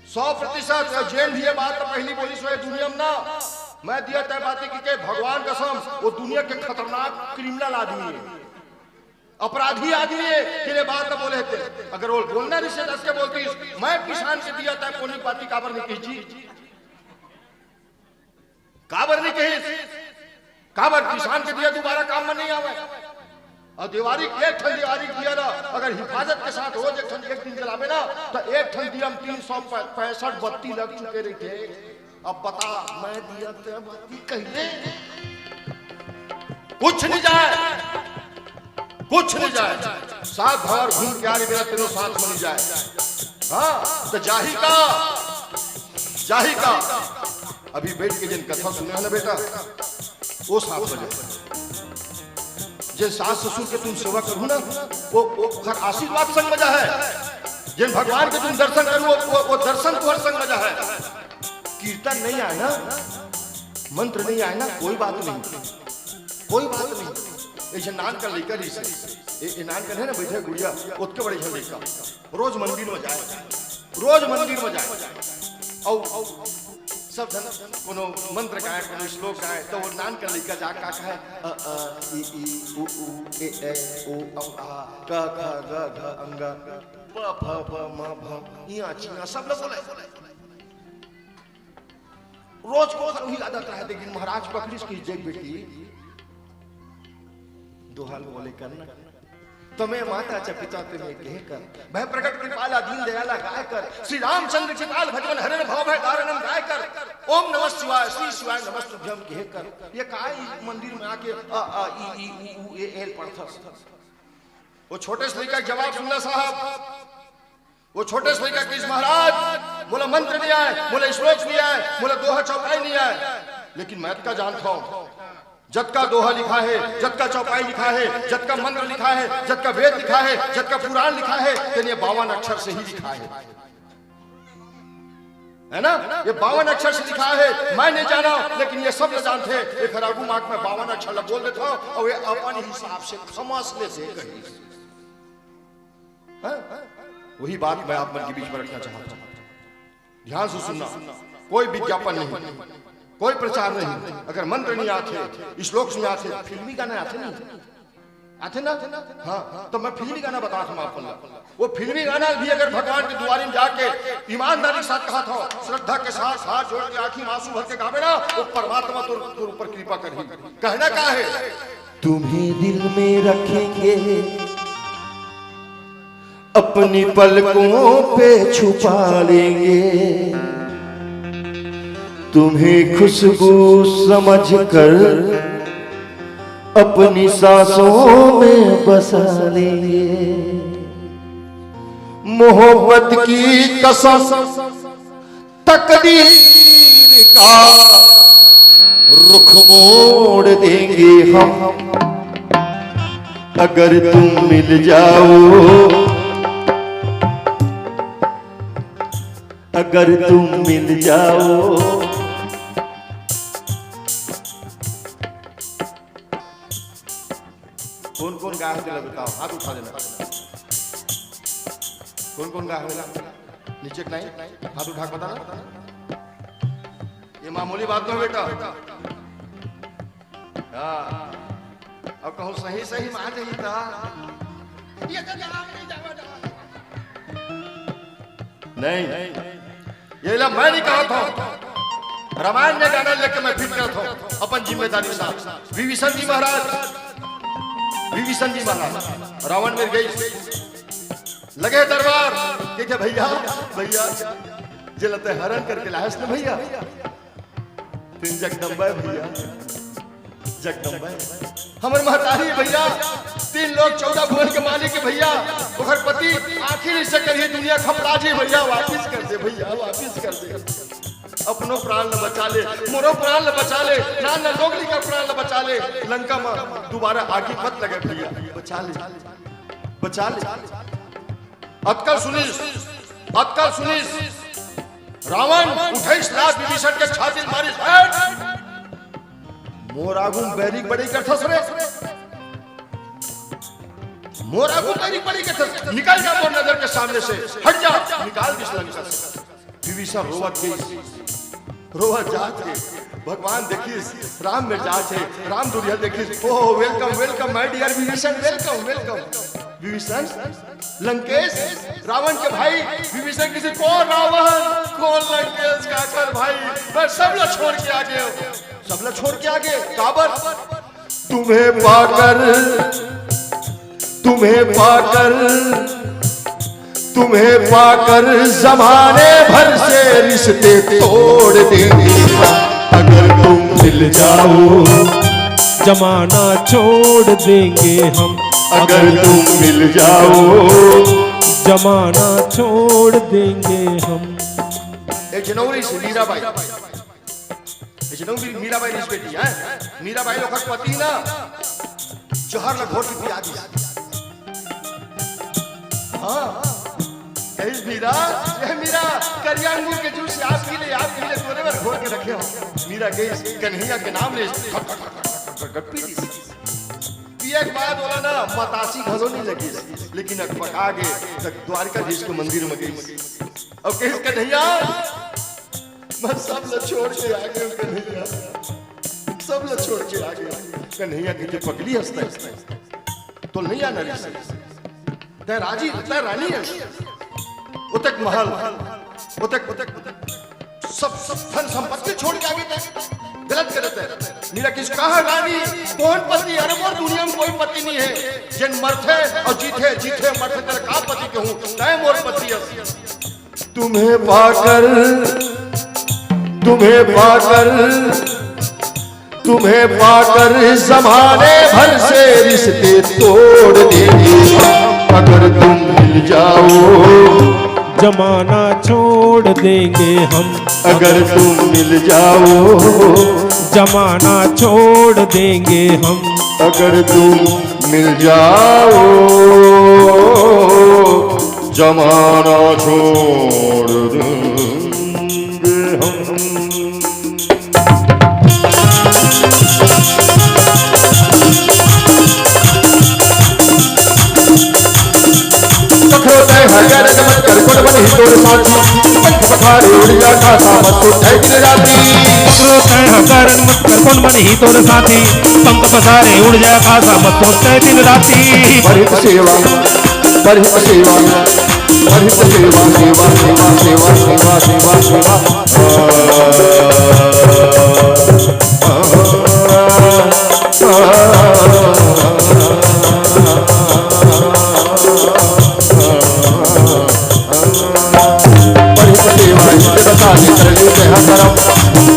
सौ प्रतिशत जेन भी ये बात तो पहली बोलिस हे दुनिया में ना, मैं दिया तैं बाती कहिके, भगवान कसम, वो दुनिया के खतरनाक criminal आदमी हे, अपराधी आदमी हे, तेने बात तो बोले थे। अगर वो बोलना नहीं से दस के बोलती, मैं किसान के दिया तैं कोनी बाती काबर नहीं कही जी? काबर नहीं कही? काबर किसान के दिया दोबारा काम में नहीं आवे? अउ देवारी के एक ठन देवारी के दिया ला अगर हिफाजत के साथ रोज एक ठन एक दिन जलाबे ना, तो एक ठन दिया में तीन सौ पैंसठ बत्ती लग चुके रहिथे। अब बता, मैं दिया तैं बाती कहिथे, कुछ नहीं जाए, कुछ नहीं जाए। सात भर घूम के आने बेरा तेनो साथ में नहीं जाए। हाँ, तो जाही का, जाही का। अभी बैठ के जिन कथा सुने हे ना बेटा, वो साथ में जाए। जिन सास ससुर के तुम सेवा करहू ना, वो, वो ओकर आशीर्वाद संग में जाए। जिन भगवान के तुम दर्शन करहू, वो, वो, वो दर्शन तुहर संग में जाए। कीर्तन नहीं आए ना, मंत्र नहीं आए ना, कोई बात नहीं, कोई बात नहीं। ऐसे नान का लेकर ही से, ए, ए नान का है ना, बैठे गुड़िया, ओतके बड़े झन लइका, रोज मंदिर में जाए, रोज मंदिर में जाए। अउ, अउ सब झन कोनो मंत्र गाए, कोनो श्लोक गाए, तो वो नान का लइका जा का कहे, अ, अ, इ, ई, उ, ऊ, ए, ऐ, ओ, औ, आ, क, ख, ग, घ, अंग, प, फ, ब, म, भ, इया, चिया, सब लोग बोले। रोज को ओकर वही आदत रहे, लेकिन महाराज पकड़िस कि देख बेटी, दोहा ल बोले कर ना। तमें माता च पिता तमें केहे कर, भय प्रगट कृपाला दीन दयाला गाय कर। श्री रामचंद्र कृपाल भजवन हरन भव भय दारणम गाय कर। ओम नमः शिवाय, श्री शिवाय नमस्तुभ्यम केहे कर। ये काय मंदिर में आके अ, आ, ई, ई, उ, ऊ, ए, एल पढ़थस? वो छोटे से लइका के जवाब सुनना साहब, वो छोटे से लइका कहिस, महाराज, मोला मंत्र नहीं आए, मोला श्लोक नहीं आए, मोला दोहा चौपाई नहीं आए, लेकिन मैं अतका जानत हूँ, जतका दोहा लिखा है, जतका चौपाई लिखा है, जतका मंत्र लिखा है, जतका वेद लिखा है, जतका पुराण लिखा है, तेन ये बावन अक्षर से ही लिखा है, है ना? ये बावन अक्षर से लिखा है, मैं नहीं जाना, लेकिन ये सब जानथे। एक हरागू माग में बावन अक्षर ला बोल देता हूँ और ये अपन हिसाब से खमस ले दे कही। हैं? वही बात मैं आप मन के बीच में रखना चाहता हूँ। ध्यान से सुनना, कोई विज्ञापन नहीं, कोई प्रचार नहीं। अगर मंत्र नहीं आथे, श्लोक नहीं आथे, फिल्मी गाना आथे नहीं? आथे ना? हाँ, तो मैं फिल्मी गाना बतात हूँ आप मन ला। वो फिल्मी गाना भी अगर भगवान के दुआरी में जाके ईमानदारी के साथ कहत हो, श्रद्धा के साथ हाथ जोड़ के आँखी में आंसू भर के गावे ना, वो परमात्मा तोर, तोर ऊपर कृपा करही। कहना का है? तुम्हें दिल में रखेंगे, अपनी पलकों पे छुपा लेंगे, तुम्हें खुशबू समझकर अपनी सांसों में बसा लेंगे। मोहब्बत की कसम, तकदीर का रुख मोड़ देंगे हम, अगर तुम मिल जाओ, अगर तुम मिल जाओ। कौन कौन गाय है, तेला बताओ, हाथ उठा देना। कौन कौन गाय है? नीचे के नहीं, हाथ उठा के बताना। ये मामूली बात तो बेटा। हाँ, अब कहूँ सही सही मान जाही ता। ये तो जवाब नहीं, जवाब नहीं। नहीं, ये ला मैं नहीं कहा था, रामायण में गाना लेके मैं फिट करत हूँ अपन जिम्मेदारी साथ। विभीषण जी महाराज, विभीषण जी महाराज, रावण मेर गई, लगे दरबार, के क्या भैया, भैया, जे लते हरण करके लायस न भैया, तीन जगदम्बा है भैया, जगदम्बा है। हमर महतारी है भैया, तीन लोक चौदह भुवन के मालिक है भैया, ओकर पति आखिरी से करिए दुनिया खपरा जी भैया, वापिस कर दे भैया, वापिस कर दे। अपनो प्राण ल बचा ले, मोरो प्राण ल बचा ले, ना ना लोगली का प्राण ल बचा ले, लंका में दोबारा आगी मत लगे भैया, बचा ले, बचा ले। अतका ल सुनिस, अतका ल सुनिस, रावण उठइस लात विभीषण के छाती ल मारिस, "हट! मोर आगू म बैरी के बड़ई करथस रे, मोर आगू म बैरी के बड़ई करथस, निकल जा मोर नजर के सामने से, हट जा।" निकाल दिस लंका से। विभीषण रोवत गइस, रोवत जात हे। भगवान देखिस, राम मेर जात हे, राम दुरिहा देखिस, "Oh, welcome, welcome, my dear Vibhishan, welcome, welcome।" Vibhishan, Lankesh, Ravan के भाई विभीषण कहिस, "कौन रावण, कौन लंकेश, काकर भाई, मैं सब ला छोड़ के आ गया हूँ।" सब ला छोड़ के आ गए, काबर? तुम्हें पाकर, तुम्हें पाकर, तुम्हें पाकर जमाने भर से रिश्ते तोड़ देंगे हम। अगर तुम मिल जाओ, जमाना छोड़ देंगे हम। अगर तुम मिल जाओ, जमाना छोड़ देंगे हम। एक जनवरी से मीराबाई, एक जनवरी मीराबाई रिस बेटी है। मीराबाई लोग पति ना जहर ला घोर के पिया दिस। हाँ, कहिस, "मीरा, ए मीरा, करिया अंगूर के जूस आप पी ले, आप पी ले, तोरे बर घोर के रखे हो।" मीरा गइस, कन्हैया के नाम ले, घट, घट, घट, घट, घट, घट, घट पी लिस। पिए के बाद ओला ना मतासी घलो नहीं लगिस, लेकिन अकबका गे त द्वारिकाधीश के मंदिर में गइस। अब कहिस, "कन्हैया, मैं सब ला छोड़ के आ गया हूँ कन्हैया, सब ला छोड़ के आ गया हूँ।" कन्हैया कहिथे, "पगली हस तैं, तोला नहीं आना रिहिस। तैं राजी, तैं रानी हस। ओतेक महल, ओतेक, ओतेक, ओतेक सब, सब धन संपत्ति छोड़ के आ गे तैं, गलत करत हस।" मीरा कहिस, "कहाँ रानी, कौन पति? अरे मोर दुनिया में कोई पति नहीं है। जेन मरथे अउ जीथे, जीथे मरथे, तेला का पति कहूँ? तैं मोर पति हस।" तुम्हें पाकर, तुम्हें पाकर, तुम्हें पाकर जमाने भर से रिश्ते तोड़ देंगे हम। अगर तुम मिल जाओ, जमाना छोड़ देंगे हम। अगर तुम मिल जाओ, जमाना छोड़ देंगे हम। अगर तुम मिल जाओ, जमाना छोड़ देंगे हम। कखरो तय है गैरज मत कर, कुण बन ही तोर साथी। पंख पखारे उड़ जा, कासा मत सोच है दिन राती। कखरो तय है गैरज मत कर, कुण बन ही तोर साथी। पंख पखारे उड़ जा, कासा मत सोच है दिन राती। परहित सेवा, परहित सेवा, परहित सेवा, सेवा, सेवा, सेवा, सेवा, सेवा। परहित सेवा ही दिवसाले करले तह करम।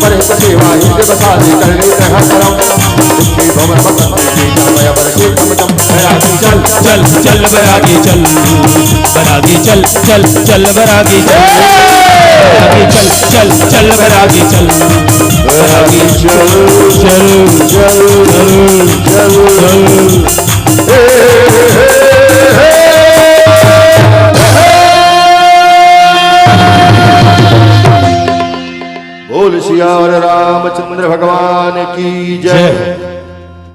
परहित सेवा ही दिवसाले करले तह करम। दुखी भव मत देवी नमय बर से कम कम। बैरागी चल, चल, चल बैरागी चल। बैरागी चल, चल, चल बैरागी चल। बैरागी चल, चल, चल बैरागी चल। बैरागी चल, चल, चल, चल, चल। बोल सियावर रामचंद्र भगवान की जय। जय।